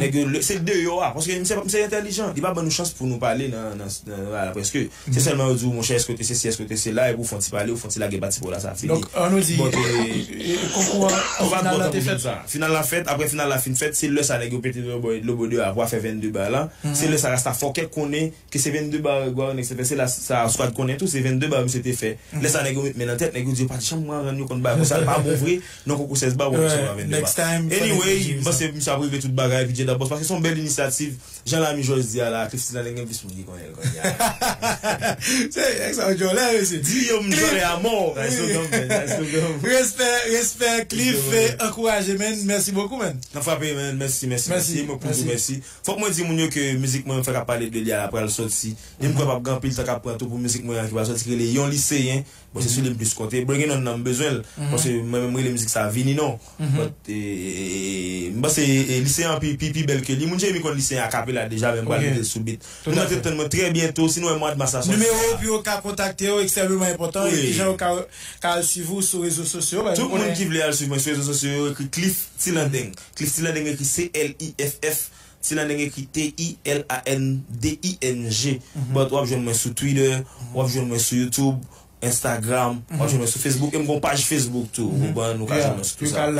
nèg yo, se deyò a, paske misye, misye entèlijan, li pa ban nou chans pou nou pale nan, nan, nan, nan, prèske. Se sèlman yo di w, monchè, èske w te sesi, èske w te sela, epi w fè yon ti pale, w fè yon ti lage pati pou la, sa fini. Donk, ann nou di, e, e, konkou an, final la te fèt. Final la fèt, apre final la fin fèt, se lè sa nèg yo pete dlo bò, dlo bò deyò a pou al fè vennde ba la. Se lè sa Rasta Fòkè konnen ke se vennde ba Gwayo nèg se fè, se la sa Squad konnen tou, se vennde ba misye te fè. Lè sa nèg yo met men nan tèt, nèg yo di yo pa t Mwen rann yo kont bagay konsa, l pa bon vre, nan konkou sèz ba, w ap resevwa vennde ba. Anyway, m panse misye ap regle tout bagay, epi Jada Boss, paske se yon bèl inisyativ, jan Lami Jòj di a la, Cliff Still gen plis moun ki konnen l kounye a. Se nèg sa yo djòlè, mesye. Di yo m djòlè a mò, guys, no gum, man, guys, no gum. Respè, respè, Cliff, ankouraje, man. Mèsi bokou, man. Nan frape, man. Mèsi, mèsi, mèsi. Mwen pou di mèsi. Fòk mwen di moun yo ke mizik mwen m fèk ap pale de li a la pral sòti. E m kwè p ap gen anpil tan k ap pran tou pou mizik mwen an ki pral sòti, ki rele Yon Liseyen. Bon, se sou li m plis konte. Bring It On nan m bezwen l. Paske mwen menm m rele mizik sa Vini Non. But, e, e, e, m panse, e, Liseyen an pi, pi, pi bèl ke li. Moun Jeremi konn Liseyen akapela deja, men m pral mete l sou beat. Nou mèt tann mwen trè byento, si nou wè mwa mas la sòti. Nimewo pou yo ka kontakte w ekstrèmeman enpòtan. Epi jan yo ka, ka al swiv ou sou rezo sosyo. Tout moun ki vle al swiv mwen sou rezo sosyo yo, ekri Cliff Tilandeng. Cliff Tilandeng ekri C L I F F. Tilandeng ekri T I L A N D I N G. But w ap jwenn mwen sou Twitter, w ap jwenn mwen sou YouTube, Instagram, w ap jwenn mwen sou Facebook, e m gen yon paj Facebook tou. Ou konprann, ou ka jwenn mwen sou tout sa.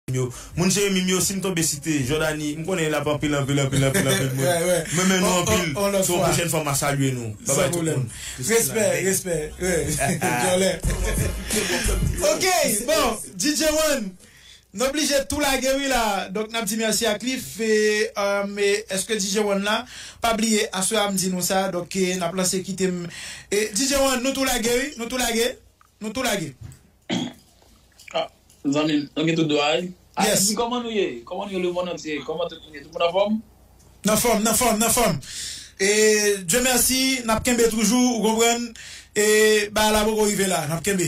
Yo. Moun Jeremi m yo, si m tonbe site Jordany, m konnen l ap anpil, anpil, anpil, anpil, anpil moun. Mwen men nou anpil. Se yon pwochèn fwa m a salye nou. Babay tout moun. Respè, respè. Djòlè. Ok, bon, D J One. Nou oblije tou lage wi la. Donk n ap di mèsi ak li. Fè, e, èske D J One la? Pa bliye, aswè a m di nou sa. Donk, e, n ap lanse kite m. E, D J One, nou tou lage wi. Nou tou lage. Nou tou lage. Ah, zanmi m, nou gen tout dwa wi. Yes. Ayiti, kòman nou ye? Kòman nou ye, lemonn antye? Kòman tout moun ye? Tout moun anfòm? Nan fòm, nan fòm, nan fòm. E, Dye mèsi, n ap kenbe toujou, ou konprann? E, bagay la poko rive la, n ap kenbe.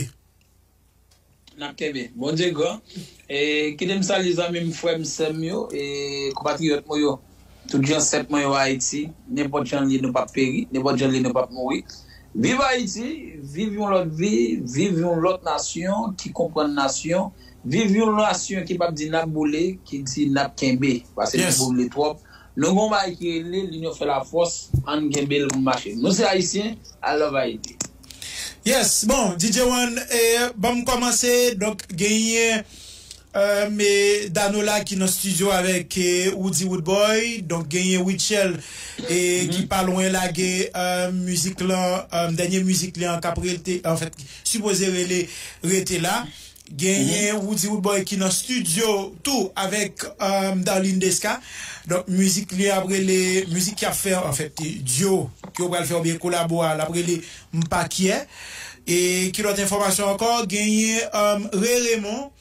N ap kenbe. Bondye gran. E, kite m salye zanmi m, frè m, sè m yo, e, konpatriyòt mwen yo. Tout jan sèt mwen yo Ayiti, nenpòt jan l ye nou p ap peri, nenpòt jan l ye nou p ap mouri. Viv Ayiti, viv yon lòt vi, viv yon lòt nasyon ki konprann nasyon, viv yon nasyon ki p ap di n ap boule, ki di n ap kenbe. Paske nou boule twòp. Nou gen yon bagay ki rele L'union fait la force, ann kenbe l pou n mache. Nou se Ayisyen, I love Ayiti. Yes, bon, D J One, e, ban m kòmanse, donk, genyen, e, Danola ki nan estidyo avèk, e, Woody Woodboy, donk, genyen Witchell, e, ki pa lwen lage, e, mizik lan, e, dènye mizik li an k ap rete, anfèt, sipoze rele Rete La. Genyen Woody Woodboy ki nan estidyo tou avèk um, Darline Desca. Donk, mizik li ap rele, mizik ki ap fè, anfèt, dyo ke yo pral fè oubyen kolabo a, l ap rele M pa kyè. E ki lòt enfòmasyon ankò? Genyen um, Ray Raymond,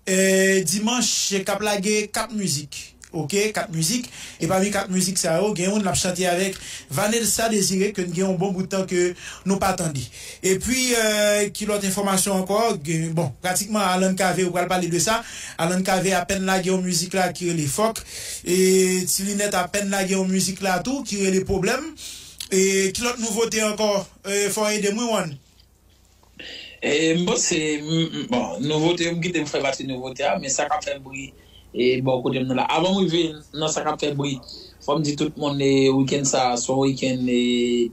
e, dimanch, k ap lage kat mizik. Oke, kat mizik. E pami kat mizik sa yo, gen youn l ap chante avèk Vanessa Désiré, ke n gen yon bon bout tan ke nou pa tande. Epi, e, ki lòt enfòmasyon ankò? Gen, bon, pratikman Alan Cavé, ou pral pale de sa. Alan Cavé apèn lage yon mizik la ki rele Fòk. E Ti Linèt apèn lage yon mizik la tou ki rele Pwoblèm. E ki lòt nouvote ankò? E, fò w ede m, wi, Juan. E, m panse, m, m, bon, nouvote yo, m kite m fè pati nouvote a, men sa k ap fè bri e bò kote m nan la. Avan m rive nan sa k ap fè bri, fò m di tout moun, e, wikenn sa a, se yon wikenn, e,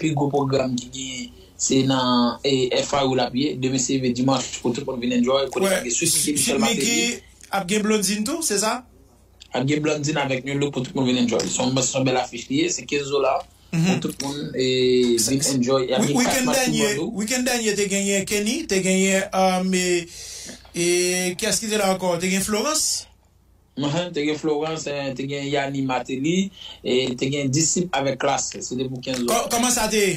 pi gwo pwogram ki genyen, se nan, e, F I O l ap ye. Demen se dimanch pou tout moun vin enjoy, kote n ap gen Sweet Micky, Michel Martelly. Ap gen Blondine tou, se sa? Ap gen Blondine avèk Nu Look pou tout moun vin enjoy. Se yon, se yon bèl afich li ye, se kenz dola pou tout moun e vin enjoy. E ap gen kat match foutbòl tou. Wikenn dènye te genyen Kenny, te genyen um, e, e, kiyès ki te la ankò? Te gen Florence? Mwen, te gen Florence, eh, te gen Yani Martelly, e te gen Disip avèk Klass. Se te pou kenz dola. Kò- Kòman sa te ye?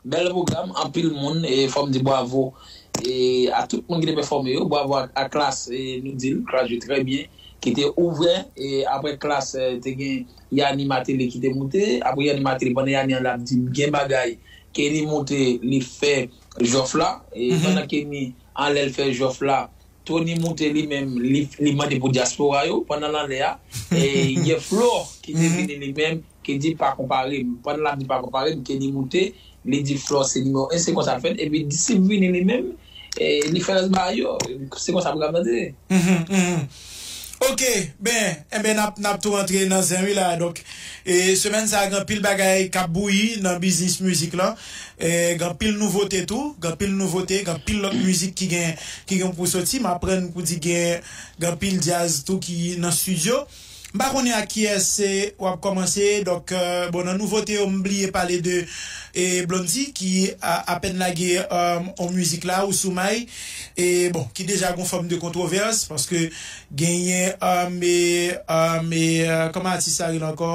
Bèl pwogram, anpil moun, e fò m di bwavo e a tout moun ki te pèfòme yo, bwavo a, a Klass, e nou di l, Klass jwe trè byen, ki te ouvè, e apre Klass, e te gen Yani Martelly ki te moute, apre Yani Martelly, pandan Yani an l ap di m gen bagay, Kenny moute, li fè jòf la, e pandan Kenny anlè l fè jòf la, Tony moute li menm, li, li mande pou dyaspora yo, pandan l anlè a, e gen Flò ki te vini li menm, ki di pa konpare m. Pandan l ap di pa konpare m, Kenny moute, li di Flò se nimewo en, se konsa l fèt. Epi Disip vini li menm, e li fè rès bagay yo. Se konsa pwogram nan te ye. Mhm, mhm. Ok, ben, enben, n ap, n ap tou rantre nan zen wi la. Donk, e, semèn sa a, gen anpil bagay k ap bouyi nan biznis mizik lan. E, gen anpil nouvote tou, gen anpil nouvote, gen anpil lòt mizik ki gen, ki gen pou soti. M aprann pou di gen, gen anpil djaz tou ki nan estidyo. M pa konnen ak kiyès se w ap kòmanse. Donk, e, bon, nan nouvote yo, m bliye pale de, e, Blondy ki a, apèn lage, e, on mizik la, Ou Sou May. E, bon, ki deja gon fòm de kontwovès, paske genyen, e, e, e, kòman atis la rele ankò?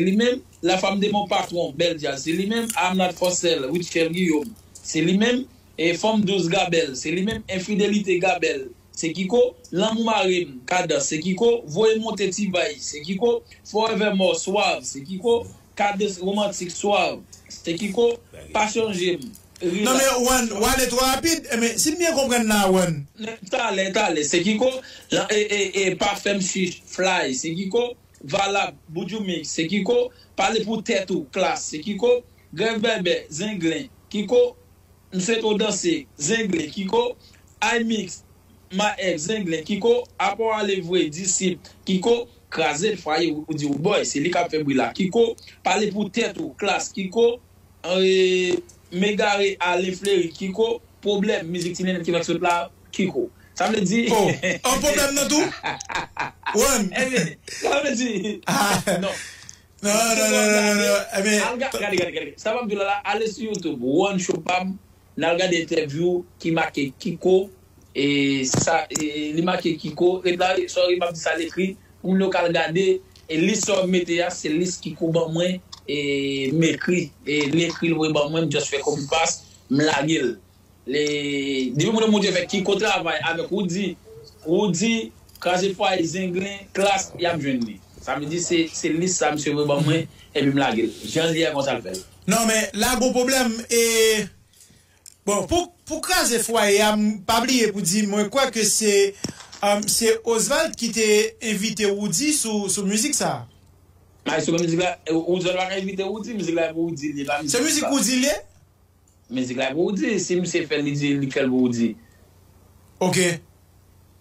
li menm. La femme de mon patron, bèl djaz, se li menm. I'm not for sale, Rutshelle Guillaume, se li menm. E fanm douz Gabèl, se li menm. Enfidelite Gabèl, se Kiko. Lanmou mare m, Kadans, se Kiko. Voye monte T-Vice, se Kiko. Forevermore, Suave, se Kiko. Kadans romantik, Suave, se Kiko. Pa chanje m, Non, men Wan, w ale twò rapid. Men, si m byen konprann la, Wan. Talè, talè, se Kiko. Lan, e, e, e, pa fè m chich, Fly, se Kiko. Valab, Buju Mix, se Kiko. Pale pou tèt ou, Klass, se Kiko. Grèv Bèbè, Zenglen, Kiko. M swete w danse, Zenglen, Kiko. I Mix, My Ex, Zenglen, Kiko. Apa w ale vre, Disip, Kiko. Kraze fwaye, Roody Roodboy, se li k ap fè bri la, Kiko. Pale pou tèt ou, Klass, Kiko. E, m egare, Alen Fleury, Kiko. Pwoblèm, mizik Ti Nenèt ki fèk sot la, Kiko. Sa vle di. Oh, an pwoblèm nan tou? Wan. Ebyen, sa vle di. Non. Non, non, non, non, non, non. Ebyen, Al ga-, gade, gade, gade. Sa m ap di w la, la, ale sou YouTube, One Show pa m, n al gade entèvyou ki make Kiko, e sa, e, li make Kiko, ret la, sorry, m ap di sa l ekri, pou moun yo k al gade, e lis sa w mete a, se lis Kiko ban mwen, e m ekri, e l ekri l voye ban mwen, m just fè copy paste, m lage l. Depi moun yo montre fè Kiko travay avèk Roody, Roody, Kraze Fwaye, Zenglen, Klass, y ap jwenn li. Sa vle di se, se lis sa misye voye ban mwen, epi m lage l. Jan l ye a, konsa l fè l. Non, men la gon pwoblèm, e, bon, pou, pou Kraze Fwaye a, m pa bliye pou di, mwen kwè ke se, um, se Osvald ki te envite Roody sou, sou mizik sa. Ay, sou mizik la, Osvald pa ka envite Roody, mizik la e pou Roody li ye, pa mizik. Se mizik Roody li ye? Mizik la e pou Roody, si misye fè l, li di li fè l pou Roody. Ok.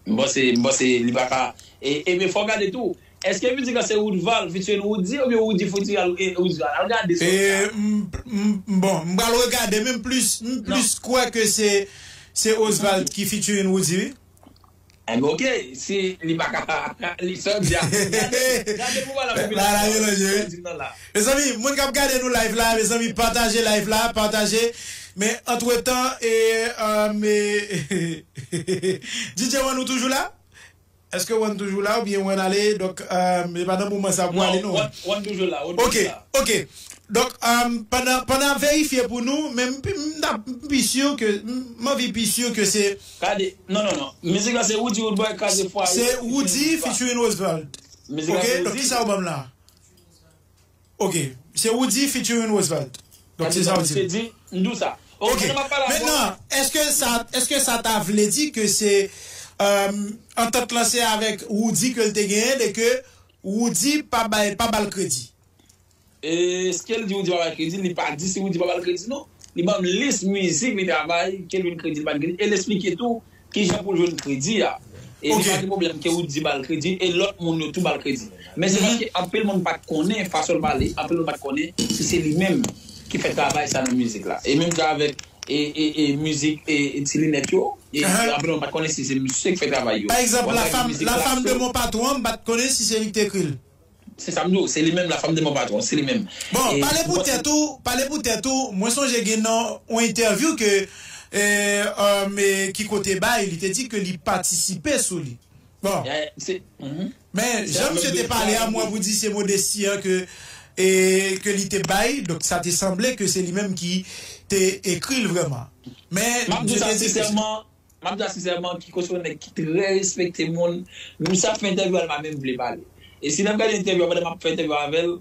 M panse, m panse li pa ka. E, ebyen, fò w gade tou. Èske mizik la se Roodval featuring Roody oubyen Roody featuring Roodval? Al gade sa. E, m, m, bon, m pral regade, men m plis, m plis kwè ke se, se Osvald ki featuring Roody, wi. Enben, ok, si li pa ka, li sa di a. Gade, gade pou wè la. Bagay la melanje, wi. Mezanmi, moun k ap gade nou live la, mezanmi, pataje live la, pataje. Men antretan, e, e, DJ One, ou toujou la? Èske One toujou la oubyen One ale? Donk, e, e pa nan moman sa pou ale, non. One toujou la, One toujou la. Ok, ok. Donk, um, pandan, pandan ap verifye pou nou, men m, m, m, m pi si ke, m, m anvi pi si ke se. Gade, non, non, non. Mizik la se Roody Roodboy, Kraze Fwaye. Se Roody featuring Osvald. Ok, donk kisa ou ban m la? Ok, se Roody featuring Osvald. Donk se sa ou di. M di w sa. Ok, mentnan, èske sa, èske sa ta vle di ke se, um, antant lan se avèk Roody ke l te genyen, e ke Roody pa bay, pa ba l kredi? Èske l di Roody pa ba l kredi? Li pa di si Roody pa ba l kredi, non. Li ban m lis mizik li travay, ke l jwenn kredi, li pa jwenn kredi. E l esplike tou kijan pou l jwenn kredi a. E li pa gen pwoblèm ke Roody ba l kredi, e lòt moun yo tou ba l kredi. Men se paske anpil moun pa t konnen fason l pale, anpil moun pa t konnen si se li menm ki fè travay sa nan mizik la. E menm jan avèk e, e, e mizik e, e Ti Linèt yo, e anpil moun pa t konnen si se misye ki fè travay yo. Pa egzanp, La Femme, La Femme de Mon Patron, m pa t konnen si se li ki te ekri l. Se sa m di w, se li menm, La Femme de Mon Patron, se li menm. Bon, pale pou tèt ou, pale pou tèt ou, mwen sonje gen nan yon entèvyou ke, e, e, Kiko te bay, li te di ke li patisipe sou li. Bon. Men, jan misye te pale a, mwen pou di se modesti an ke, e, ke li te bay, donk sa te sanble ke se li menm ki te ekri l vrèman. Men, misye te di ke. M ap di w sa sinsèman, Kiko se yon nèg ki trè respekte moun. Misye ap fè entèvyou a, li pa menm vle pale. E si n ap gade entèvyou a, pandan m ap fè entèvyou avè l,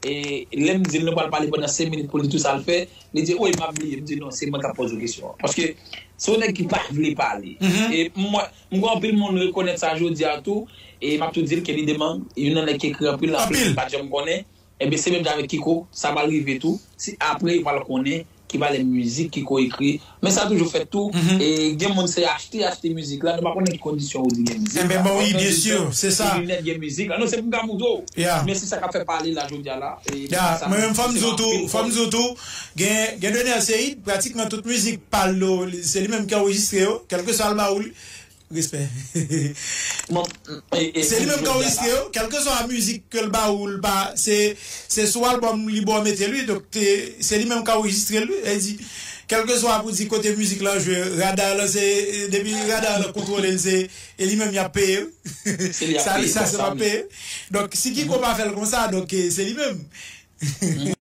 e lè m di l nou pral pale pandan senk minit pou l di tout sa l fè, li di, "Wi, m ap bliye." M di, "Non, se mwen k ap poze w kesyon an." Paske se yon nèg ki pa vle pale. E mwen, m kwè anpil moun rekonèt sa jodi a tou, e m ap tou di l ke li de man, youn nan nèg ki ekri anpil, anpil moun pa t janm konnen. Ebyen, se menm jan avèk Kiko, sa pral rive tou. Si apre, yo pral konnen ki valè mizik Kiko ekri. Men sa toujou fèt tou. E gen moun se achte, achte mizik la. Nou pa konnen ki kondisyon Roody gen mizik la. Ebyen, bon, wi, byen si, se sa. Ti Linèt gen mizik la. Non, se pou m ka montre w. Men se sa k ap fè pale la jodi a la. E sa, mwen menm, fò m di w tou, fò m di w tou, gen, gen Dener Ceïd, pratikman tout mizik pa l yo, se li menm ki anrejistre yo, kèlkeswa l ba ou l. Respè. Se li menm k anrejistre yo, kèlkeswa mizik ke l ba ou, l pa, se, se sou albòm li ba w mete l, wi, donk se li menm k anrejistre l, wi. Sa vle di, Kèlkeswa pou di kote mizik lan jwe, rada lan se, depi rada lan kontwole l, se, e li menm y ap peye. Se li ap peye, sa se pa peye. Donk, si Kiko pa fè l konsa, donk, eh, se li menm.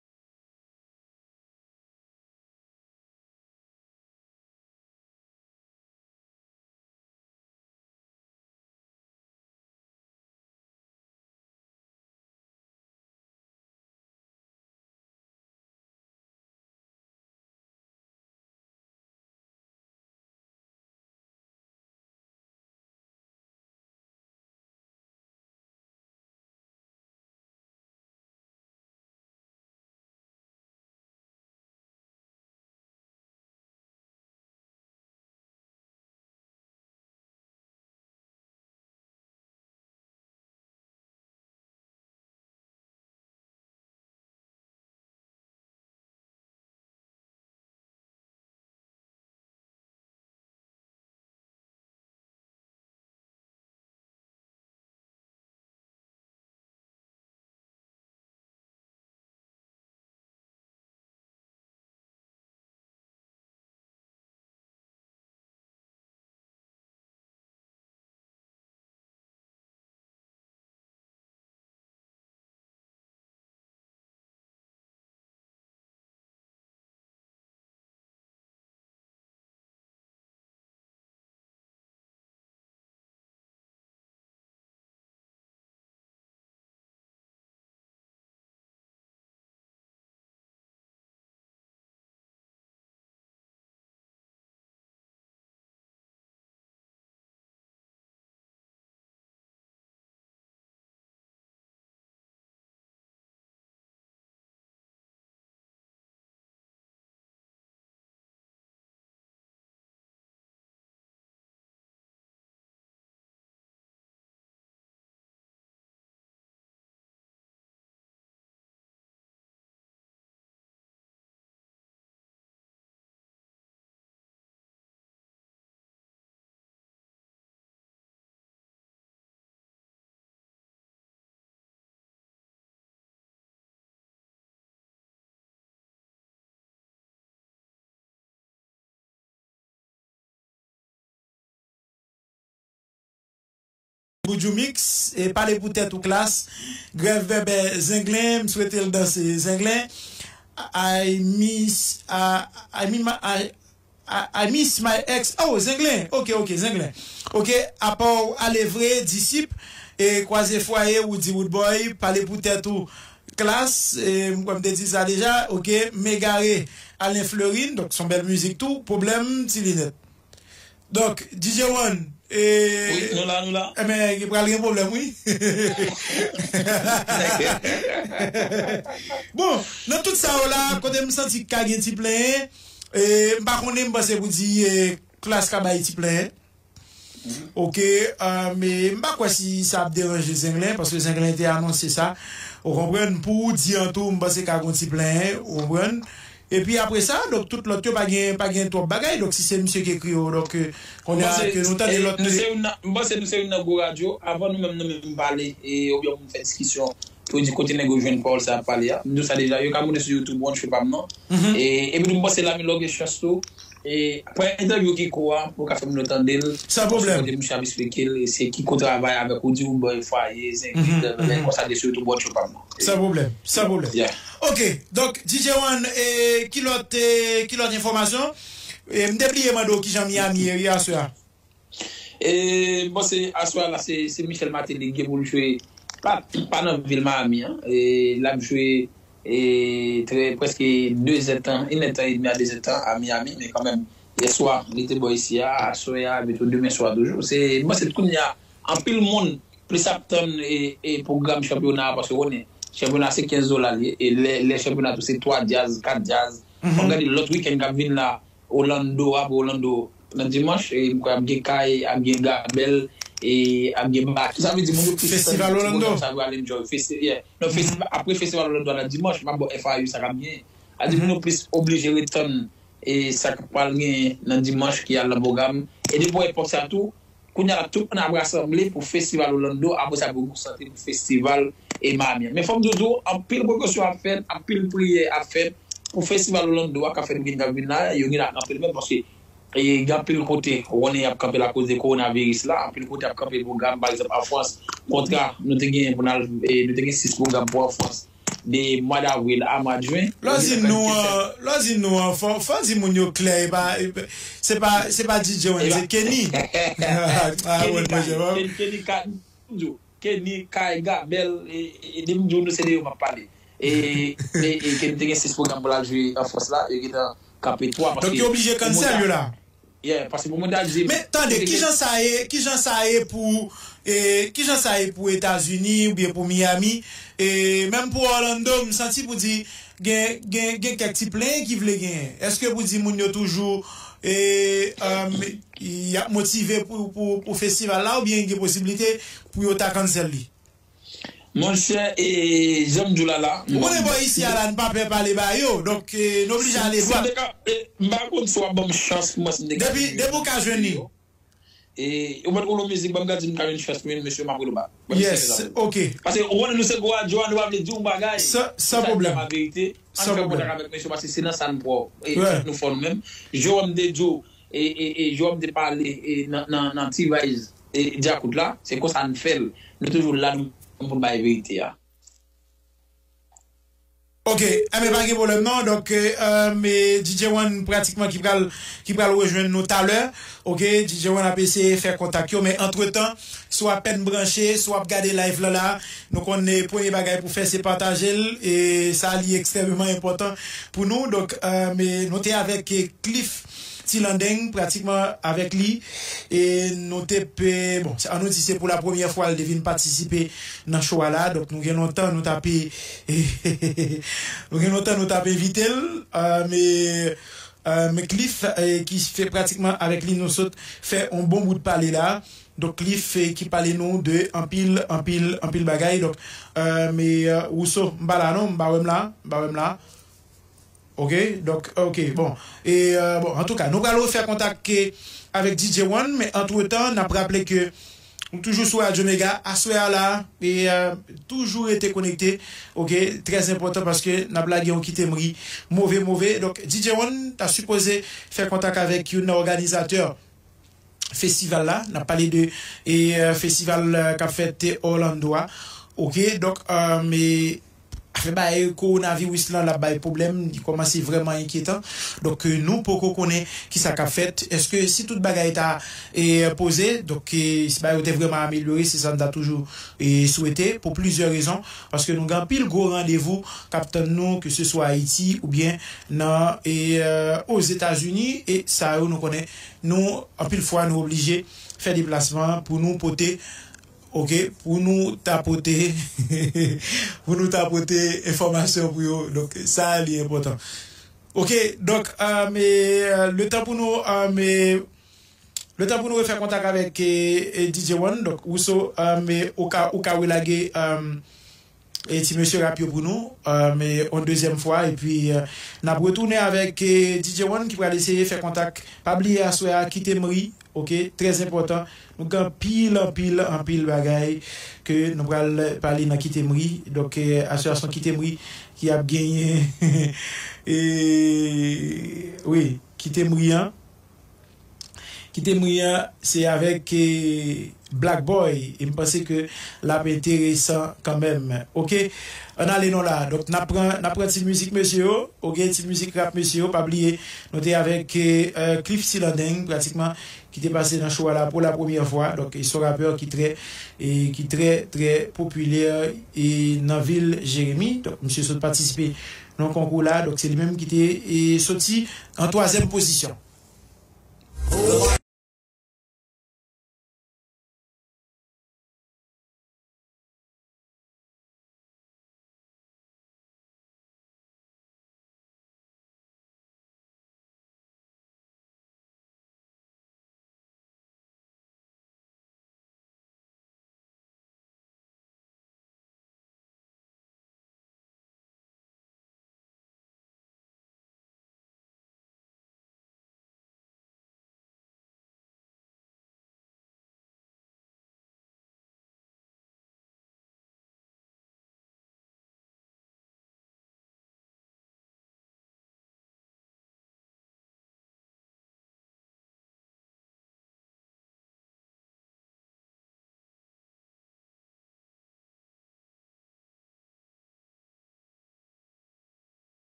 Boudjou Mix, e pale pou tèt ou klas, grèv bèbè Zenglen, m swete l danse Zenglen. I miss, I, I, mean, I, I, I miss my ex. Oh, Zenglen. Ok, ok, Zenglen. Ok, apa w ale vre, Disip, e kwaze fwaye, Woody Woodboy, pale pou tèt ou, klas, e m kwè m te di sa deja, ok, m egare, Alain Fleurin, donk se yon bèl mizik tou, pwoblèm, ti linèt. Donk, D J One, e, wi, nou la, nou la. Enben, gen pral gen pwoblèm, wi. Bon, nan tout sa yo la, kote m santi ka gen ti plenyen, e, m pa konnen, m panse pou di, e, klas ka bay ti plenyen. Ok, e, men m pa kwè si sa ap deranje Zenglen, paske Zenglen te anonse sa. Ou konprann? Pou ou di an tou, m panse ka gon ti plenyen, ou konprann? Epi apre sa, donk, tout lòt yo pa gen, pa gen twòp bagay. Donk, si se misye ki ekri yo, donk, e, kounye a ke nou tande lòt. M panse nou se youn nan gwo radyo, avan nou menm, nou menm pale, e, oubyen moun fè diskisyon, pou di kote nèg yo jwenn pawòl sa ap pale a. M di w sa deja, yo ka moute sou YouTube, one show pa m nan. E, epi tou, m panse Lami Lò gen chans tou. E, pran entèvyou Kiko a, pou w ka fè moun yo tande l. San pwoblèm. Kote misye ap eksplike l, e se Kiko travay avèk Woody Woodboy, Fwaye, Zenglen, konsa de sou YouTube, one show pa m nan. San pwoblèm, san pwoblèm. Yeah. Ok, donk, D J One, e, ki lòt, e, ki lòt enfòmasyon? E, m te bliye mande w kijan Miami ye, wi, aswè a. E, bon, se, aswè a la, se, se Michel Martelly ki gen pou l jwe, pa, pa nan vil Miami an. E, l ap jwe, e, trè, prèske de zèdtan, inèdtan edmi a de zèdtan a Miami, men kanmenm, yèswa, li te bò isi a, aswè a, epi tou demen swa toujou. Se, bon, se kounye a, anpil moun plis ap tann, e, e pwogram chanpyona a, paske w konnen, chanpyona se kenz dola li ye, e lè, lè chanpyona tou se twa djaz, kat djaz. Fò n gade lòt wikenn k ap vin la, Orlando, apre Orlando, nan dimanch, e m kwè ap gen Kay, ap gen Gabel, e ap gen Baky. Sa vle di moun yo plis tann pwogram sa pou al enjoy. Festi-, yeah. Non, festival, apre Festival Orlando a nan dimanch, m ap ba w F I U sa k ap gen. Sa vle di moun yo plis oblije ret tann, e sa k pral gen nan dimanch ki al nan pwogram. E depi w wè epòk sa tou, kounye a la, tout moun ap rasanble pou festival Orlando, apre sa pou konsantre pou festival, e Miami an. Men fò m di w tou, anpil prekosyon ap fèt, anpil priyè ap fèt, pou festival Orlando a k ap fèt wikenn k ap vin la, yo gen la anpil menm paske e, gen anpil kote, ou konnen y ap kanpe l akoz de kowonaviris la, anpil kote ap kanpe pwogram, pa egzanp, an Frans, kontra, nou te gen pou n al, e, nou te gen sis pwogram pou an Frans, de mwa davril a mwa jen. Lè w di nou an, lè w di nou an, fò, fò di moun yo klè, e pa, e pa, se pa, se pa D J One, se Kenny. Ah, Kenny Kay, Kenny Kay, Kenny Kay, Gabel, e, e, e, de m di w nou se de yo m ap pale. E, e, e Kenny te gen sis pwogram pou l al jwe an Frans la, yo gentan kanpe twa. Donk yo oblije cancel yo la. Yeah, paske pou mwen ta di. Men tande, kijan sa ye, kijan sa ye pou, e, kijan sa ye pou Etazini oubyen pou Miami, e, menm pou Orlando, m santi pou di gen, gen, gen kèk ti plenyen ki vle genyen. Èske pou di moun yo toujou, e, um, y ap motive pou, pou, pou festival la oubyen gen posiblite pou yo ta cancel li? Monchè, e, jan m di w la la, ou konnen bò isi a la, n pa pè pale ba yo, donk, e, n oblije ale dwat. Si m te ka, e, m pa konn si w ap ban m chans pou mwen si m te ka jwenn li. Depi, depi w ka jwenn li. E, ou mèt wè yon mizik, ban m gade si m ka jwenn chans pou jwenn mesye, m ap rele w ba. Ban m sèke sa pou ou. Paske ou konnen nou se gwo radyo a, nou pa vle di yon bagay. San, san pwoblèm. Sa se verite. Ann fè kontak avèk mesye, paske se nan sa n pwòp. E, fòk nou fò nou menm. Jewòm te di w, e, e, e, Jewòm te pale, e, nan, nan, nan T-Vice, e, Djakout la, se konsa n fè l. Nou toujou la, nou, pou n bay verite a. Ok, enben pa gen pwoblèm non. Donk, e, e, D J One pratikman ki pral, ki pral rejwenn nou talè. Ok, D J One ap eseye fè kontak yo, men antretan, si w apèn branche, si w ap gade live la la, nou konnen premye bagay pou fè se pataje l, e sa li ekstrèmeman enpòtan pou nou. Donk, e, men nou te avèk, e, Cliff Tilandeng, pratikman avèk li, e nou te pe, bon, ann nou di se pou la premyè fwa l te vin patisipe nan show a la, donk nou gen lontan nou t ape, nou gen lontan nou t ap envite l, e, men, e, men Cliff, e, ki fè pratikman avèk li nou sot fè yon bon bout pale la, donk Cliff, e, ki pale nou de anpil, anpil, anpil bagay, donk, e, men, e, Rousseau, m pa la non, m pa wè m la, m pa wè m la. Ok, donk, ok, bon. E, e, bon, antouka, nou pral refè kontak, e, avèk D J One, men antretan, n ap raple ke nou toujou sou Radyo Mega, aswè a la, e, e, toujou rete konekte, ok, trè enpòtan paske n ap lage yon Kite M Ri move, move. Donk, D J One ta sipoze fè kontak avèk youn nan òganizatè festival la, n ap pale de, e, e, festival, e, k ap fèt, e, Orlando a. Ok, donk, e, men, afè bagay kowonaviris lan, l ap bay pwoblèm, li kòmanse vrèman enkyetan. Donk, e, nou poko konnen kisa k ap fèt. Èske si tout bagay ta, e, poze, donk, e, si bagay yo te vrèman amelyore, se sa n ta toujou, e, swete, pou plizyè rezon. Paske nou gen anpil gwo randevou k ap tann nou, ke se swa Ayiti oubyen nan, e, e, Ozetazini, e sa yo nou konnen nou, anpil fwa, nou oblije fè deplasman pou nou pote, ok, pou nou ta pote, pou nou ta pote enfòmasyon pou yo. Donk, sa, li enpòtan. Ok, donk, e, men, e, letan pou nou, e, men, letan pou nou refè kontak avèk, e, e, D J One, donk, Rousseau, e, men, ou ka, ou ka relage, e, e ti mesye rap yo pou nou, e, men yon dezyèm fwa, epi, e, n ap retounen avèk, e, D J One ki pral eseye fè kontak. Pa bliye aswè a, Kite M Ri, ok, trè enpòtan. Nou gen anpil, anpil, anpil bagay ke nou pral pale nan Kite M Ri. Donk, e, aswè a se yon Kite M Ri ki ap genyen, e, wi, Kite M Ri an. Kite M Ri an, se avèk, e, Black Boy. E m panse ke l ap enteresan kanmenm. Ok? Ann ale non la. Donk, n ap pran, n ap pran ti mizik mesye yo. Ok? Ti mizik rap mesye yo. Pa bliye, nou te avèk, e, e, Cliff Tilandeng, pratikman, ki te pase nan show a la pou la premyè fwa. Donk, e, se yon rapè ki trè, e, ki trè, trè popilè, e, nan vil Jeremi. Donk, misye sot patisipe nan konkou la. Donk, se li menm ki te, e, soti an twazyèm pozisyon.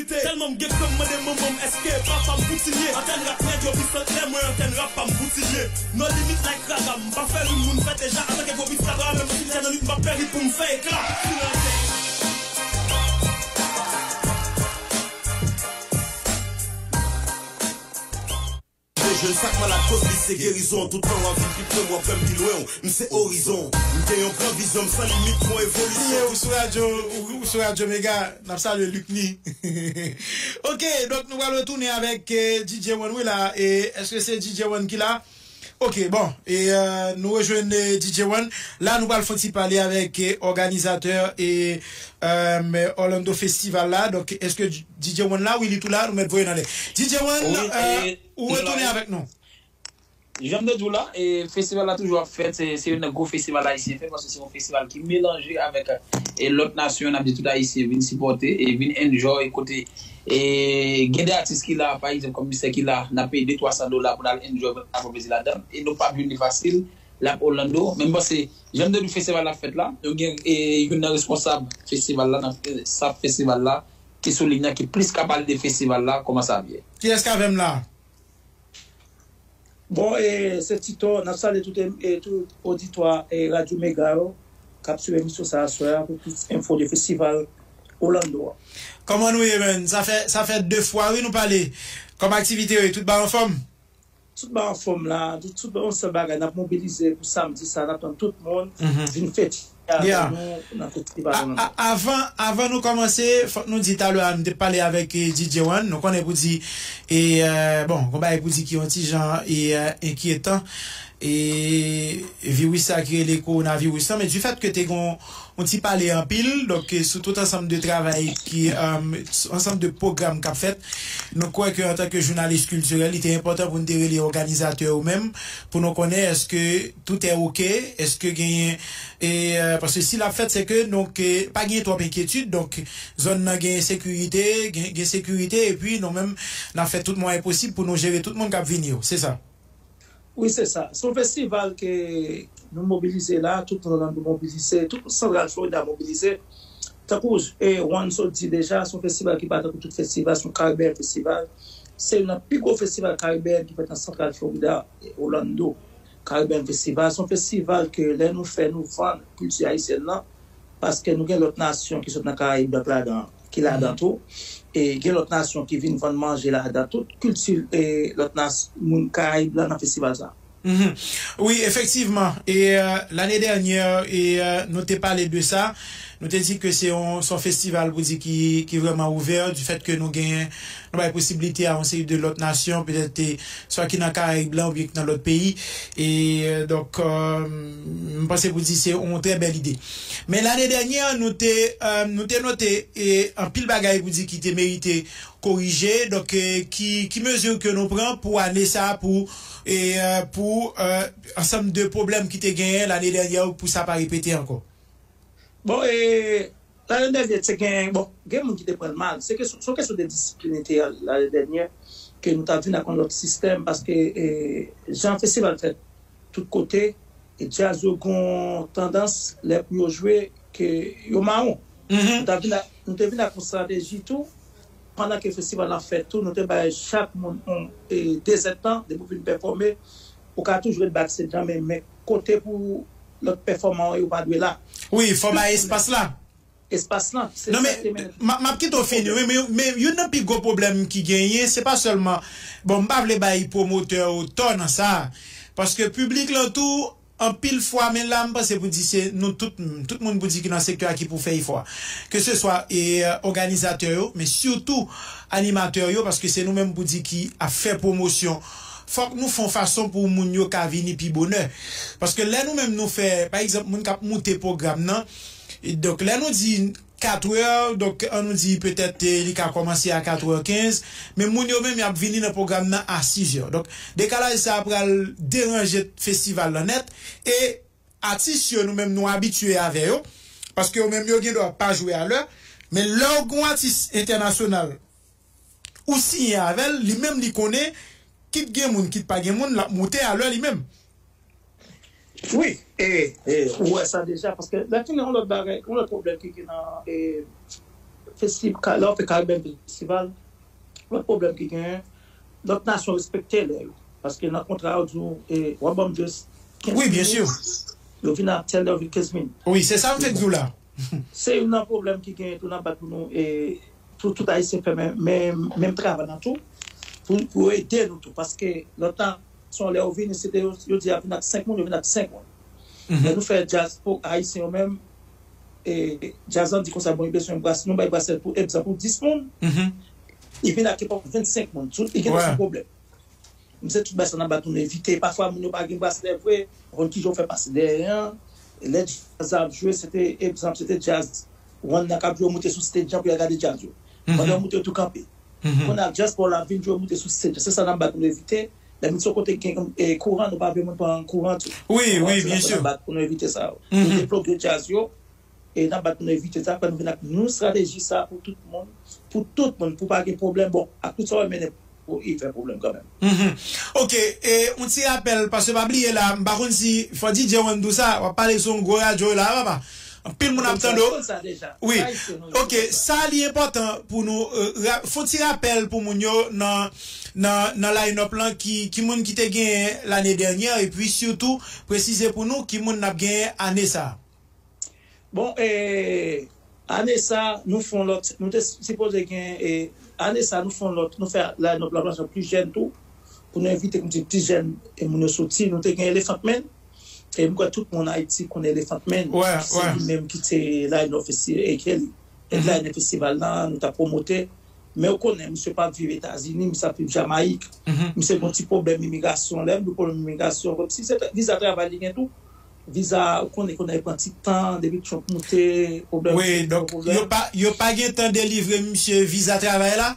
Tèlman m gen kran, m mande manman m èske papa m kontinye. Antèn rap nèg yo pi sant lè mwen antèn rap pa m kontinye. No limit like raga, m pa fè rim moun fè deja. Antanke gwo bit kabra, menm si m tè nan lit, m ap fè rit pou m fè ekla. Sou lantèn. De jèn sak malad koz li se gerizon. Tout tan w ap vin pi pre m, w ap wè m pi lwen w. M se orizon. M gen yon gran vizyon, m san limit pou yon evolisyon. Ou sou radyo, ou, ou sou radyo Mega, n ap salye Luc Ni. Ok, donk nou pral retounen avèk eh, D J One wi la. E èske se D J One ki la? Ok, bon, e eh, nou rejwenn eh, D J One. La nou pral fè yon ti pale avèk eh, òganizatè e eh, Orlando Festival la. Donk èske D J One la? Wi, li tou la, nou mèt voye l anlè. D J One, Wi, eh, e ou nou la, retounen wi. Avèk nou. Jan m te di w la, e, festival la toujou ap fèt, se, se youn nan gwo festival ayisyen fè, paske se yon festival ki melanje avèk, e, lòt nasyon, n ap di tout ayisyen vin sipòte e vin enjoy kote, e, gen de atis ki la, pa egzanp, kòm Mistè ki la, n ap peye de twa san dola pou n al enjoy, pou n al pran plezi ladan l, e nou p ap jwenn li fasil, l ap Orlando, men m panse, jan m te di w festival la ap fèt la, nou gen, e, youn nan responsab festival la, nan, e, staff festival la, ki sou liy nan, ki plis ka pale de festival la, kòman sa ap ye. Kiyès k avè m la? Bon, e, se Tito, n ap salye tout, e, tout oditwa, e, Radyo Mega yo, k ap swiv emisyon sa aswè a pou plis enfo de festival Orlando a. Kòman nou ye, menn? Sa fè, sa fè de fwa, wi, nou pale. Kòman aktivite yo ye? Tout bagay anfòm? Tout bagay anfòm la, tout, tout yon sèl bagay, n ap mobilize pou samdi sa, n ap tann tout moun vin fete avèk nou nan festival Orlando. A- a- avan, avan nou kòmanse, fòk nou di talè a, nou te pale avèk eh, D J One. Nou konnen pou di, e, eh, bon, gon bagay pou di ki yon ti jan e, eh, enkyetan. E viris sa ki rele kowonaviris lan, men di fèt ke te gon yon ti pale anpil, donk, eh, sou tout ansanm de travay ki, eh, ansanm de pwogram k ap fèt. Nou kwè ke antanke jounalis kiltirèl, li te enpòtan pou n te rele òganizatè yo menm, pou nou konnen èske tout est ok, èske genyen, e, eh, paske si l ap fèt, se ke, donk, eh, pa genyen twòp enkyetid, donk, zòn nan genyen sekirite, gen, gen sekirite, epi nou menm, n ap fè tout mwayen posib pou nou jere tout moun k ap vini yo, se sa. Wi, se sa. Se yon festival ke nou mobilize la, tout moun nan nou mobilize, tout Santral Florida mobilize. Tankou e, Juan sot di deja, se yon festival ki pa tankou tout festival, se yon Caribbean festival. Se youn nan pi gwo festival Caribbean ki fèt nan Santral Florida, e, Orlando. Caribbean Festival, se yon festival ke lè nou fè, nou vann kilti ayisyèn nan, paske nou gen lòt nasyon ki sot nan Karayib, donk ladan, ki ladan tou. E gen lòt nasyon ki vin vann manje ladan, tout kilti e lòt nas- moun Karayib la nan festival sa. Mhm. Wi, efektivman. E euh, lane dènyè, e euh, nou te pale de sa. Nou te di ke se yon, se yon festival pou di ki, ki vrèman ouvè, di fèt ke nou gen, nou bay posiblite a yon seri de lòt nasyon, petèt, e, swa ki nan Karayib la oubyen ki nan lòt peyi. E euh, donk, euh, m panse pou di se yon trè bèl ide. Men lane dènyè, nou te, euh, nou te note e anpil bagay pou di ki te merite korije. Donk, e, ki, ki mezi ke nou pran pou ane sa a, pou e, euh, pou euh, ansanm de pwoblèm ki te genyen lane dènyè pou sa pa repete ankò? Bon, e, lane dènyè, te gen, bon, gen moun ki te pran l mal. Se kesyon, se yon kesyon de disiplin entèryè lane dènyè, ke nou ta vin ak yon lòt sistèm, paske e, jan festival fèt tout kote, e djaz yo gon tandans, lè pou yo jwe, ke yo mawon. Nou ta vin ak, nou te vin ak yon estrateji tou, pandan ke festival la fèt tou, nou te bay chak moun yon e, dezèdtan, depi w vin pèfòme, ou ka toujou ret backstage la, men, men kote pou lòt pèfòman yo pa dwe la. Wi, fò bay espas la. Espas la, se Non, sa men, ki te mennen. M a- m ap kite w fini, wi, men, men youn nan pi gwo pwoblèm ki genyen, se pa sèlman, bon, m pa vle bay pwomotè yo tò nan sa, paske piblik lan tou, anpil fwa, men la, m panse pou di se nou tout, tout moun pou di ki nan sektè a ki pou fè efò a. Ke se swa e, òganizatè yo, men sitou animatè yo, paske se nou menm pou di ki ap fè pwomosyon. Fòk nou fè yon fason pou moun yo ka vini pi bonè. Paske lè nou menm nou fè, pa egzanp, moun k ap moute pwogram nan, e donk, lè nou di katrè, donk, an nou di petèt e, li ka kòmanse a katrè kenz, men moun yo menm y ap vini nan pwogram nan a sizè. Donk, dekalaj sa a pral deranje festival lan nèt, e atis yo nou menm nou abitye avè yo, paske yo menm yo gen dwa pa jwe a lè, men lè w gen yon atis entènasyonal ou siyen avè l, li menm li konnen, kit gen moun, kit pa gen moun, l ap moute a lè li menm. Wi, e, e, ou wè sa deja, paske la ki gen yon lòt bagay, yon lòt pwoblèm ki gen nan e, Festival, lè w fè Caribbean Festival, lòt pwoblèm ki genyen, lòt nasyon respekte lè yo. Paske nan kontra yo di w, e, w ap ban m jis kenz minit. Wi, byen si. Yo vin a tèl lè, yo vin kenz minit. Wi, se sa m fèk di w la. Se youn nan pwoblèm ki genyen tou, n ap bat pou nou, e, pou tout Ayisyen fè men, men, menm travay la tou, pou, pou ede nou tou. Paske lòt nasyon, lè yo vini, se te yo, yo di y ap vin ak senk moun, yo vin ak senk moun. Men nou fè djaz pou Ayisyen yo menm, e, djaz lan di konsa, bon, li bezwen bras, nou bay brasè pou egzanp, pou dis moun, li vin ak kenpòt vennsenk moun. Tout, li gentan se pwoblèm. M se tout bagay sa n ap bat pou nou evite. Pafwa, moun yo pa gen braslè vre, yo konn kijan yo fè pase dèyè an. Lè djaz la ap jwe, se te, egzanp, se te djaz One nan k ap jwe, yo moute sou stage an pou y al gade djaz yo. Pandan yo moute, yo tou kanpe. Kounye a, djaz pa w la ap vin jwe, yo moute sou stage an. Se sa n ap bat pou nou evite. Lè vin sou kote gen, e, kouran, nou pa vle moun pran kouran tou. Wi, wi, byen si. Se sa n ap bat pou nou evite sa yo. Nou deploge djaz yo. E n ap bat pou nou evite sa, fè nou vin ak nou estrateji sa pou tout moun, pou tout moun, pou pa gen pwoblèm. Bon, ak tout sa w wè mennen pou e fè pwoblèm kanmenm. Ok, e yon ti rapèl, paske pa bliye la, m pa konn si fò D J One di w sa, w ap pale sou yon gwo radyo la, papa. Anpil moun ap tande w. Wi. Ok, sa li enpòtan pou nou, e, ra- fè yon ti rapèl pou moun yo nan, nan, nan line-up lan, ki, ki moun ki te genyen lane dènyè, epi sitou, presize pou nou ki moun n ap genyen ane sa. Bon, e, ane sa, nou fè yon lòt, nou te sipoze gen, e, ane sa, nou fè yon lòt, nou fè line-up la plasyon pli jèn tou, pou nou envite, kòmsi, pli jèn, e, moun yo soti. Nou te gen Elephant Man, e m kwè tout moun Ayiti konn Elephant Man. Se li menm ki te line-up festi-, e, Kelly. Headliner festival la, nou t ap pwomote. Men ou konnen, misye p ap viv Etazini, misye ap viv Jamayik. Misye gen yon ti pwoblèm imigrasyon. Lè m di pwoblèm imigrasyon, kòmsi se viza travay li gen tou. Viza, ou konnen, konnen pran ti tan, depi Trump moute, pwoblèm. Wi, donk, yo pa, yo pa gen tan delivre misye viza travay la?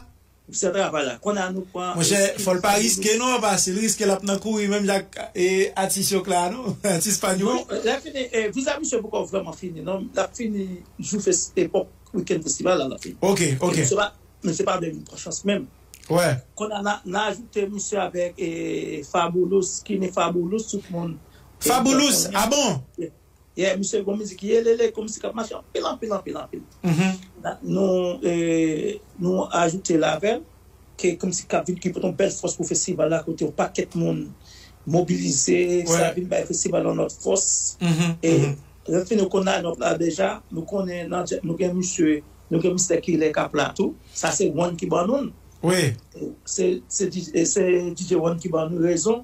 Viza travay la. Kounye a nou pran. Monchè, fò l pa riske non, paske si l riske l ap nan kouri menm jan ak, e, atis yo k la non, atis pa nou. Non, lè fini, e, viza misye poko vrèman fini non, l ap fini jou fes-, epòk weekend festival la, l ap fini. Ok, ok. Misye pa, misye pa vle vin pran chans menm. Kounye a n a, n a ajoute misye avèk, e, Fabolous, Skinny Fabolous, tout moun. Fabolous, ah bon? Yeah, misye gon mizik yelele, kòmsi k ap mache anpil, anpil, anpil, anpil. Nou, e, nou ajoute l avè l, ke kòmsi k ap vin ki pote yon bèl fòs pou festival la, kote yon pakèt moun mobilize, sa vin bay festival la yon lòt fòs. E lè fini nou konn line-up la deja, nou konnen nan djè-, nou gen misye, nou gen Mistè Kilè k ap la tou. Sa se One ki ban nou l. Wi. Se, se D J, se D J One ki ban nou rezon.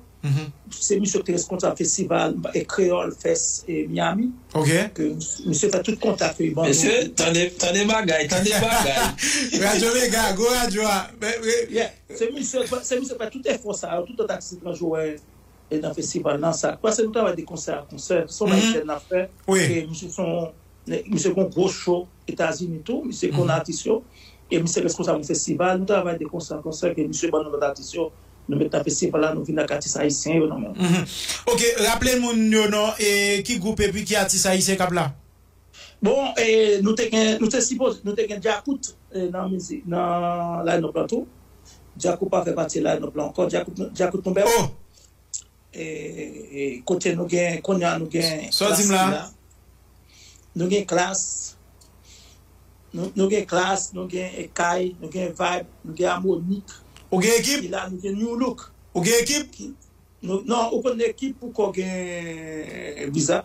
Se misye ki te responsab festival, e, Kreyòl Fest, e, Miami. Ok. Ke misye fè tout kontak yo, li ban nou. Mesye, tande, tande bagay, tande bagay. Radyo Mega, gwo radyo a. Yeah. Se misye, se misye fè tout efò sa yo, tout atis etranje yo wè, e, nan festival nan sa. Paske nou travay de konsè a konsè. Se yon bagay sèl n ap fè. Wi. E misye se yon Misye gon gwo show Etazini tou, misye konn atis yo. E misye responsab yon festival, nou travay de konsè an konsè ke misye ban nou lòt atis yo, nou met nan festival la, nou vin ak atis ayisyen yo nan men. Ok, raple moun yo non, e ki gwoup epi ki atis ayisyen k ap la? Bon, e nou te gen, nou te sipoze, nou te gen Djakout, e, nan mizik, nan line-up la tou. Djakout pa fè pati line-up la ankò. Djakout, Djakout tonbe. Oh! E, e, kote nou gen, kounye a nou gen Klass ki la. Nou gen Klass. Nou, nou gen Klass, nou gen Ekay, nou gen Vibe, nou gen Harmonik. Ou gen ekip? Ki la, nou gen New Look. Ou gen ekip? Ki, nou, non, ou konn ekip pou kò gen viza.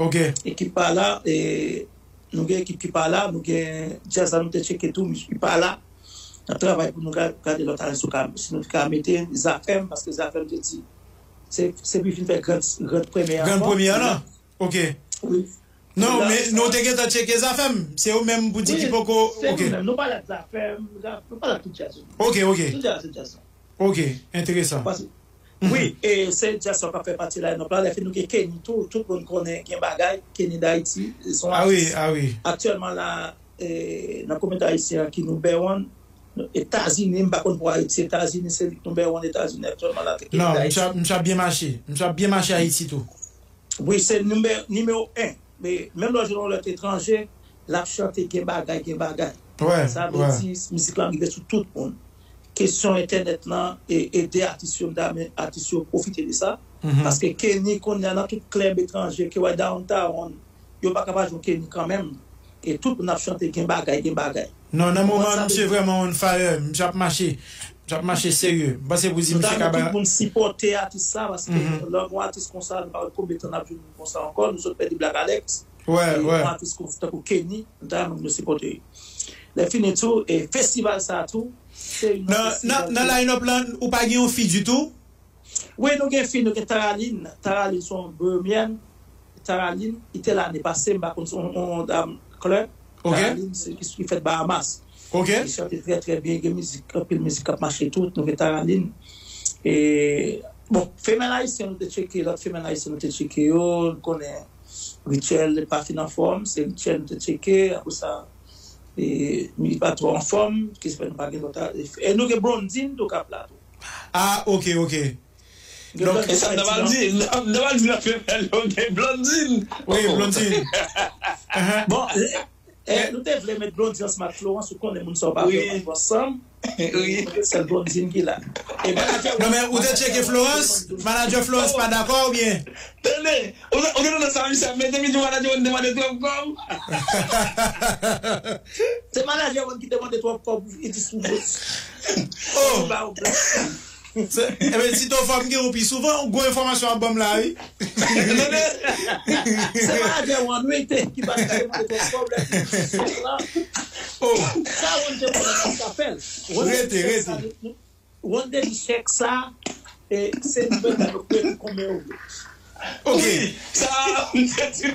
Ok. Ekip pa la, e, nou gen ekip ki pa la, nou gen djaz la nou te tcheke tou, misye pa la. N ap travay pou nou ga-, gade lòt ane si nou ka, si nou ka mete Zafèm, paske Zafèm te di, se, se pou vin fè grand, grand premye an. Grand premye an, non? Ok. Wi. Non, men nou te gentan tcheke Zafèm. Se ou menm pou di ki poko, ok. Wi, se nou menm. Nou pale ak Zafèm, nou pale ak tout djaz yo. Ok, ok. Tout djaz, tout djaz. Ok, enteresan. Wi, e se djaz sa k ap fè pati line-up la. Lè fini nou gen Kenny tou, tout moun konnen gen bagay, Kenny D'Haïti, se yon atis. Ah wi, ah wi. Aktyèlman la, e, nan kominote ayisyen an ki number one, Etazini, m pa konn pou Ayiti, Etazini se li k number one Etazini aktyèlman la, Kenny D'Haïti. Non, misye ap, misye ap byen mache. Misye ap byen mache Ayiti tou. Wi, se nimewo en. Men menm lè w jwenn yon lòt etranje, l ap chante gen bagay, gen bagay. Sa vle di, mizik la rive sou tout moun. Kesyon entènèt lan, e, ede atis yo, m ta renmen atis yo pwofite de sa. Paske Kenny, kounye a, nan tout klèb etranje, ke w wè downtown, yo pa ka pa jwenn Kenny kanmenm. E tout moun ap chante, gen bagay, gen bagay. Non, nan moman an, misye vrèman on fire. Misye ap mache. Misye ap mache serye. M panse pou di misye ka ba. Tout moun sipòte atis sa, paske lè yon atis konsa, nou pa wè konbyen tan n ap jwenn moun konsa ankò. Nou sot pèdi Black Alex. Wè, wè. Yon atis konsa tankou Kenny, nou ta renmen nou sipòte. Lè fini tou, e festival sa tou, se yon nan, nan, nan line-up lan, ou pa gen yon fi ditou? Wi, nou gen fi, nou gen Taraline. Taraline se yon bohemyèn. Taraline, li te la ane pase, m pa konn si yon, yon dam klè. Ok. Taraline, se ki, ki fèt Bahamas. Ok. Li chante trè, trè byen, gen mizik, anpil mizik k ap mache tout, nou gen Taraline. E, bon, femèl ayisyen, nou te tcheke, lòt femèl ayisyen, nou te tcheke yo, nou konnen Rachel pa fin anfòm, se Rachel nou te tcheke, apre sa, e, li pa twò anfòm, ki se fè nou pa gen lòt. E nou gen Blondine tou k ap la tou. Ah, ok, ok. Donk, e sa m ta pral di, m ta pral di nan femèl yo, gen Blondine. Wi, Blondine. Bon, e, e, nou te vle met Blondine ansanm ak Florence, ou konnen moun sa yo pa vle yo pa twò ansanm. Wi. Sèl Blondine ki la. E manadjè. Non, men ou te tcheke Florence? Manadjè Florence pa dakò oubyen? Tande, ou te, ou te tande sa misye ap mete, li di manadjè One te mande twòp kòb. Se manadjè One ki te mande twòp kòb, li di sou vòt. Oh! Li ba yo blan. Se, ebyen, si te fò m gen ou pi souvan, yon gwo enfòmasyon ap ban m la, wi. Se manadjè One, wi, te, ki pa te mande twòp kòb, lè ki di sou vòt la. Oh! Sa One te mande, sa fè l. Rete, rete. Wonn te di chèk sa, e, se nouvèl la, nou prete konbyen yo vle. Ok. Wi, sa, m te di.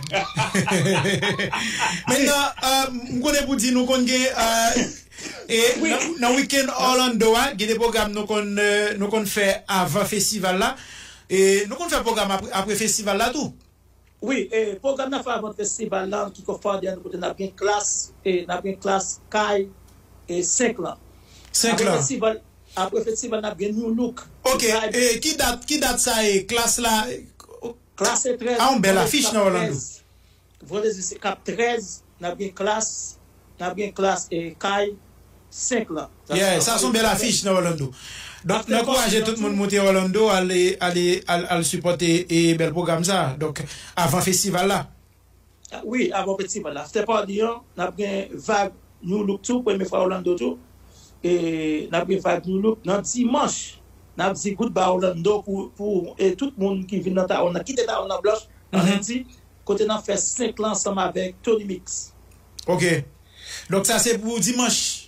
Mentnan, e, m konnen pou di nou konn gen, e, e, nan, nan wikenn Orlando a, gen de pwogram nou konn, e, nou konn fè avan festival la. E nou konn fè pwogram apre, apre festival la tou. Wi, e, pwogram n ap fè avan festival la, ki kò fwa dèyè nou kote n ap gen klas, e, n ap gen klas kay, e, senk lan. Senk lan. Apre festival, apre festival, n ap gen New Look. Ok, e, ki dat, ki dat sa ye? Klas la, klas se trèz. Ah, yon bèl afich nan Orlando. Vandredi se k ap trèz, n ap gen klas, n ap gen klas, e, kay, senk lan. Yeah, sa se yon bèl afich nan Orlando. Donk, n ankouraje tout moun monte Orlando, ale, ale, al, al sipòte, e, bèl pwogram sa. Donk, avan festival la. Wi, avan festival la. After party an, n ap gen vibe New Look tou, premye fwa Orlando tou. E n ap gen vibe New Look nan dimanch. N ap di goodbye Orlando pou, pou, e, tout moun ki vin nan Tawon nan, kite Tawon nan blanch, nan lendi. Kote n ap fè senk lan ansanm avèk Tony Mix. Ok. Donk sa se pou dimanch.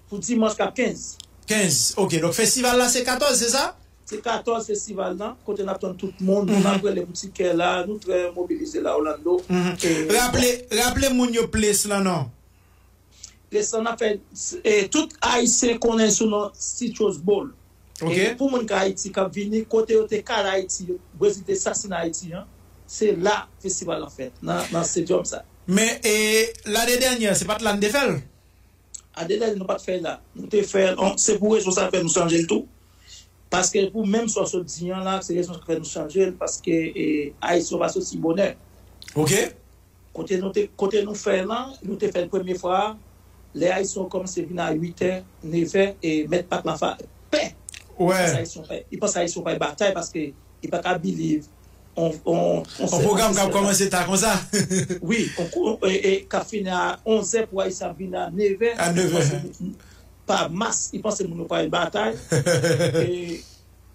Pou dimanch k ap kenz. Kenz, ok. Donk festival la se katòz, se sa? Se katòz festival lan, kote n ap tann tout moun. Moun ap rele pou tikè la, nou trè mobilize la Orlando. E raple, raple moun yo ples lan non. Ples lan n ap fè, e, tout Ayisyen konnen sou non Citrus Bowl. Ok. E pou moun k Ayiti k ap vini, kote yo te kale Ayiti, Brezil te sasinen Ayiti an, se la festival lan fèt, nan, nan stadium sa. Men, e, lane dènyè, se pa t la n te fè l? Ane dènyè, nou pa t fè l la. Nou te fè l, se pou rezon sa fè nou chanje l tou. Paske pou menm sa w sot di an la, se rezon sa fè nou chanje l, paske, e, Ayisyen yo pa soti bonè. Ok. Kote nou te, kote nou fè l lan, nou te fè l premye fwa, lè Ayisyen yo kòmanse vin a uit è, nèf è, e mèt pak la fè pè. Wè. Li panse Ayisyen pa, li panse Ayisyen pa batay paske li pa ka believe on, on, on pwogram k ap kòmanse ta konsa. Wi, on kou, e, e, k ap fini a onz è pou Ayisyen ap vin a nèf è. A nèf è. Pa mas, li panse moun yo pral batay. E,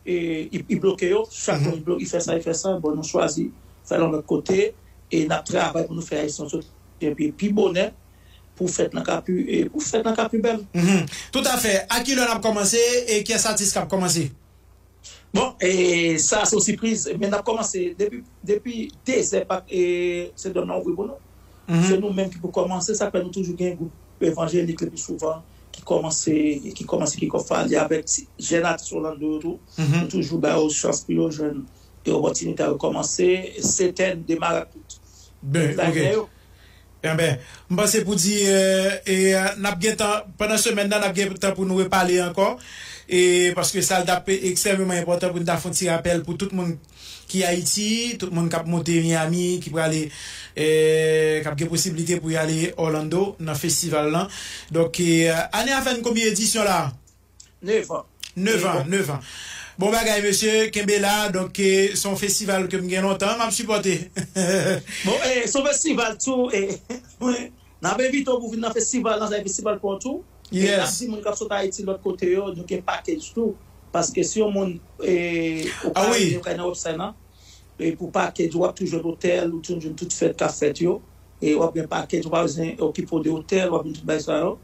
e, li, li bloke yo, chak moun li bloke, li fè sa, li fè sa. Bon, nou chwazi fè l yon lòt kote. E n ap travay pou nou fè Ayisyen soti epi pi bonè, pou fèt lan ka pi, e, pou fèt lan ka pi bèl. Toutafè. A kilè n ap kòmanse e kiyès atis k ap kòmanse? Bon, e sa se yon sipriz, men n ap kòmanse depi, depi dezè pa, e, se dòm nan ouvri pou nou. Se nou menm ki pou kòmanse, sa fè nou toujou gen gwoup evanjelik le pi souvan ki kòmanse, ki kòmanse kikòf li avèk ti, jèn atis Orlando yo tou. Nou toujou ba yo chans pou yo jwenn e opòtinite a yo kòmanse, se tè n demare ak tout. Ben, ok. Enben, m panse pou di, e, e, n ap gen tan, pandan semèn nan, n ap gen tan pou nou repale ankò. E, paske sa l t ap ekstrèmeman enpòtan pou n ta fè yon ti rapèl pou tout moun ki Ayiti, tout moun k ap monte Miami, ki prale, e, k ap gen posiblite pou y ale Orlando nan festival lan. Donk, e, ane a fè n konbyen edisyon la? Nèf an. Nèf an, nèf an. Bon bagay, mesye, kenbe la. Donk, e, se yon festival ke m gen lontan m ap sipòte. Bon, e, se yon festival tou, e, mwen, N ap envite w pou vin nan festival lan, sa se festival pa w tou. E n ap di moun k ap sot Ayiti lòt kote yo, nou gen package tou. Paske si yon moun, e, ou ka rele, ou ka nan website lan, e pou package, w ap tou jwenn otèl, ou tou jwenn tout fèt k ap fèt yo. E w ap gen package, ou pa bezwen okipe w de otèl, w ap jwenn tout bagay sa yo.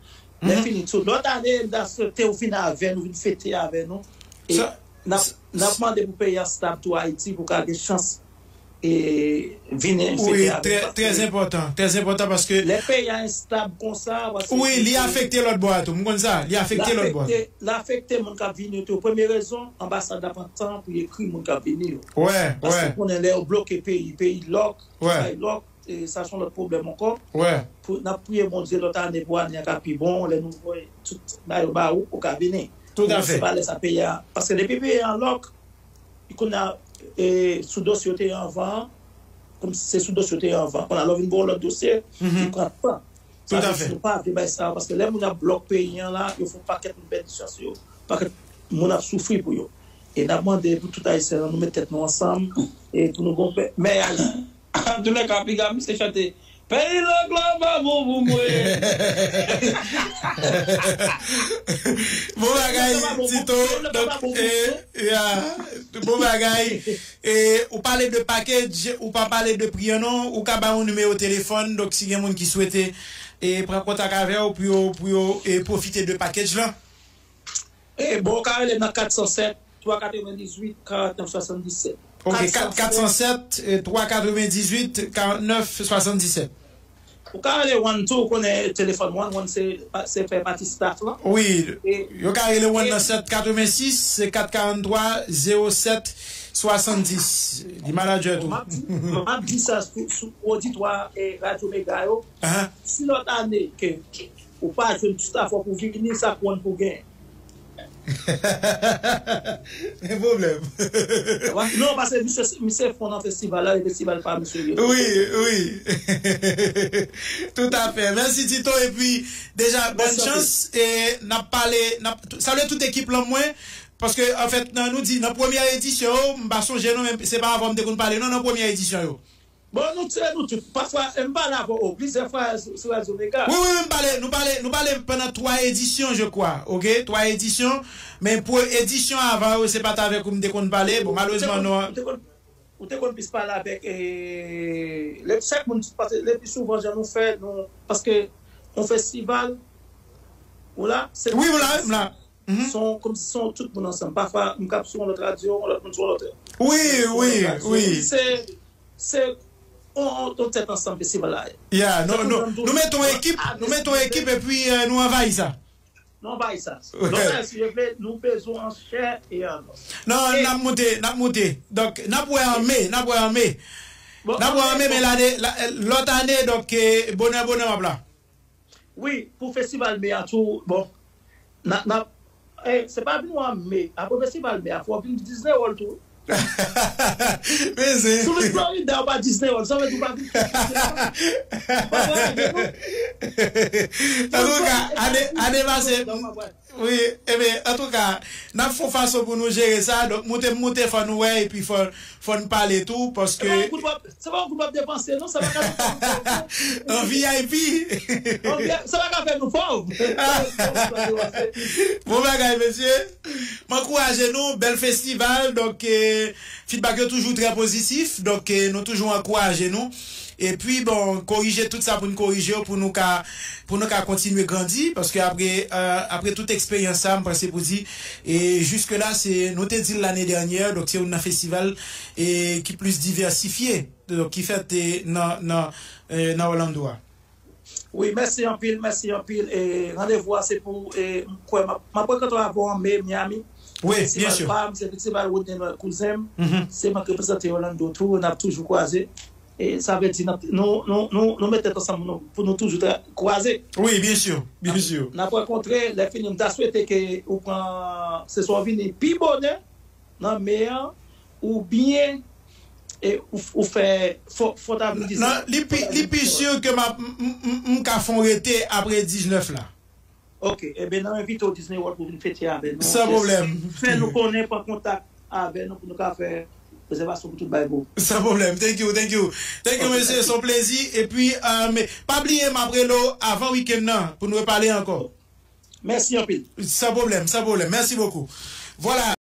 Lè fini, tou, lòt ane, n ta swete w vin avè nou, vin fete avè nou. E n ap, n ap mande pou peyi a stab tou Ayiti, pou ka gen chans e vin fete avè nou. Wi, trè, trè enpòtan, trè enpòtan paske lè peyi a enstab konsa, paske wi, li afekte lòt bò a tou. M konn sa, li afekte lòt bò a. L afekte, l afekte moun k ap vini yo tou. Premye rezon, anbasad la pran tan pou y ekri moun k ap vini yo. Wè, wè. Paske w konnen lè yo bloke peyi, peyi lòk, tout bagay lòk, e sa se yon lòt pwoblèm ankò. Wè. Pou, n ap priye Bondye lòt ane pou ane a ka pi bon, lè nou voye tout bagay yo ba ou, ou ka vini. Toutafè. Se pa lè sa peyi a, paske depi peyi a lòk, kounye a, e, sou dosye yo te ye anvan an, kòm se sou dosye yo te ye anvan. Kounye a, lè w vin pou yon lòt dosye, li pran tan. Sa vle di nou pa vle bay sa yo, paske lè moun ap blòk peyi an la, yo fè yon pakèt moun pèdi chans yo, pakèt moun ap soufri pou yo. E n ap mande pou tout Ayisyen, nou met tèt nou ansanm, e pou nou gon mè, mè Ayiti. Antoulèka, piga misye chante. Peyi lòk la pa bon pou mwen. Bon bagay, Tito. Donk, e, ya, bon bagay. E, ou pale de package, ou pa pale de pri an non, ou ka ba yon nimewo telefòn, donk si gen moun ki swete, e, pran kontak avè w pou yo, pou yo, e, pwofite de package lan. E, bon, ou ka rele m nan kat san sèt, twa katrevendizuit, karannèf swasanndisèt. Ok, kat san sèt, twa katrevendizuit, karannèf swasanndisèt. Ou ka rele One tou, ou konnen telefòn One, One se, se fè pati staff lan. Wi, yo ka rele One nan sèt katrevensis, se kat karanntwa, zewo sèt, swasanndis. Li manager tou. M ap di, m ap di sa sou, sou oditwa, e, Radio Mega yo. Si lòt ane ke ou pa jwenn tout afè pou vini, sa konn pou gen. Gen pwoblèm. Non, paske misye, misye fon nan festival la, e festival pa misye li ye. Wi, wi. Toutafè. Mèsi Tito, epi deja, bòn chans, e n ap pale, n ap salye tout ekip lan mwen, paske, anfèt, nan, nou di, nan premyè edisyon yo, m pa sonje non, men se pa avan m te konn pale non, nan premyè edisyon yo. Bon, nou, se nou tout. Pafwa, m pale avè w plizyè fwa sou, sou Radio Mega. Wi, wi, wi, m pale, nou pale, nou pale pandan twa edisyon, je crois, ok? Twa edisyon, men pou edisyon avan yo, se pa t avèk ou m te konn pale. Bon, malerezman, nou. Ou te konn, ou te konn plis pale avèk, e, le, chak moun, paske le pli souvan, jan nou fè, nou, paske yon festival, ou la, se wi, m la, m la. Se yon, kòmsi se yon tout moun ansanm. Pafwa, m k ap sou yon lòt radyo, yon lòt moun sou yon lòt. Wi, wi, wi. Se, se yon, yon tèt ansanm festival la ye. Ya, nou, nou, nou mete yon ekip, nou mete yon ekip epi, e, nou anvayi sa. Nou anvayi sa. Donk, si yo vle, nou bezwen an chè e an os. Non, n ap moute, n ap moute. Donk, n ap wè an me, n ap wè an me. N ap wè an me, men lane, lòt ane, donk, e, bonè, bonè, m ap la. Wi, pou festival me a tou, bon, n a, n ap, e, se pa vin wè an me, apre festival me a, fò w vin Disney World tou. Mezanmi. Si w vin Florida, ou pa Disney World, sa vle di ou pa vin. Antouka, ane, ane pase, wi, ebyen, antouka, n ap fè yon fason pou nou jere sa, donk, moute, moute, fò nou wè, epi fò, fò n pale tou, paske se pa yon kout w ap, se pa yon kout w ap depanse, non, sa pa ka fè nou pòv, non. An V I P. An V I P, sa pa ka fè nou pòv. Bon bagay, mesye. M ankouraje nou, bèl festival, donk, e, feedback yo toujou trè pozitif, donk, e, nou toujou ankouraje nou. Epi, bon, korije tout sa pou n korije yo, pou nou ka, pou nou ka kontinye grandi, paske apre, e, apre tout eksperyans sa, m panse pou di, e, jiske la, se, nou te di l lane dènyè, donk, se youn nan festival, e, ki plis divèsifye, donk, ki fèt, e, nan, nan, e, nan Orlando a. Wi, mèsi anpil, mèsi anpil. E, randevou a se pou, e, m kwè m ap, m ap rankontre avè w an me Miami. Wi, byen si. Festival pa m, se festival Rodney Noël, kouzen m. Se mwen k reprezante Orlando tou, n ap toujou kwaze. E sa vle di, n ap, nou, nou, nou, nou met tèt ansanm nou, pou nou toujou tra-, kwaze. Wi, byen si, byen si. N ap rankontre, lè fini, m ta swete ke ou pran, se swa w vini pi bonè, nan me an, oubyen, e, ou, ou fè, fò, fò ta vin Disney. Non, li pi, li pi si ke m ap, m, m, m, m ka fè yon rete apre diznèf la. Ok, ebyen, n ap envite w Disney World pou vin fete avè nou. San pwoblèm. Fè nou konnen, pran kontak avè nou pou nou ka fè rezèvasyon pou tout bagay pou ou. San pwoblèm. Thank you, thank you. Thank you, mesye, se yon plezi. Epi, pa bliye, m ap rele w avan wikenn nan pou n repale ankò. Mèsi anpil. San pwoblèm, san pwoblèm. Mèsi bokou. Vwala.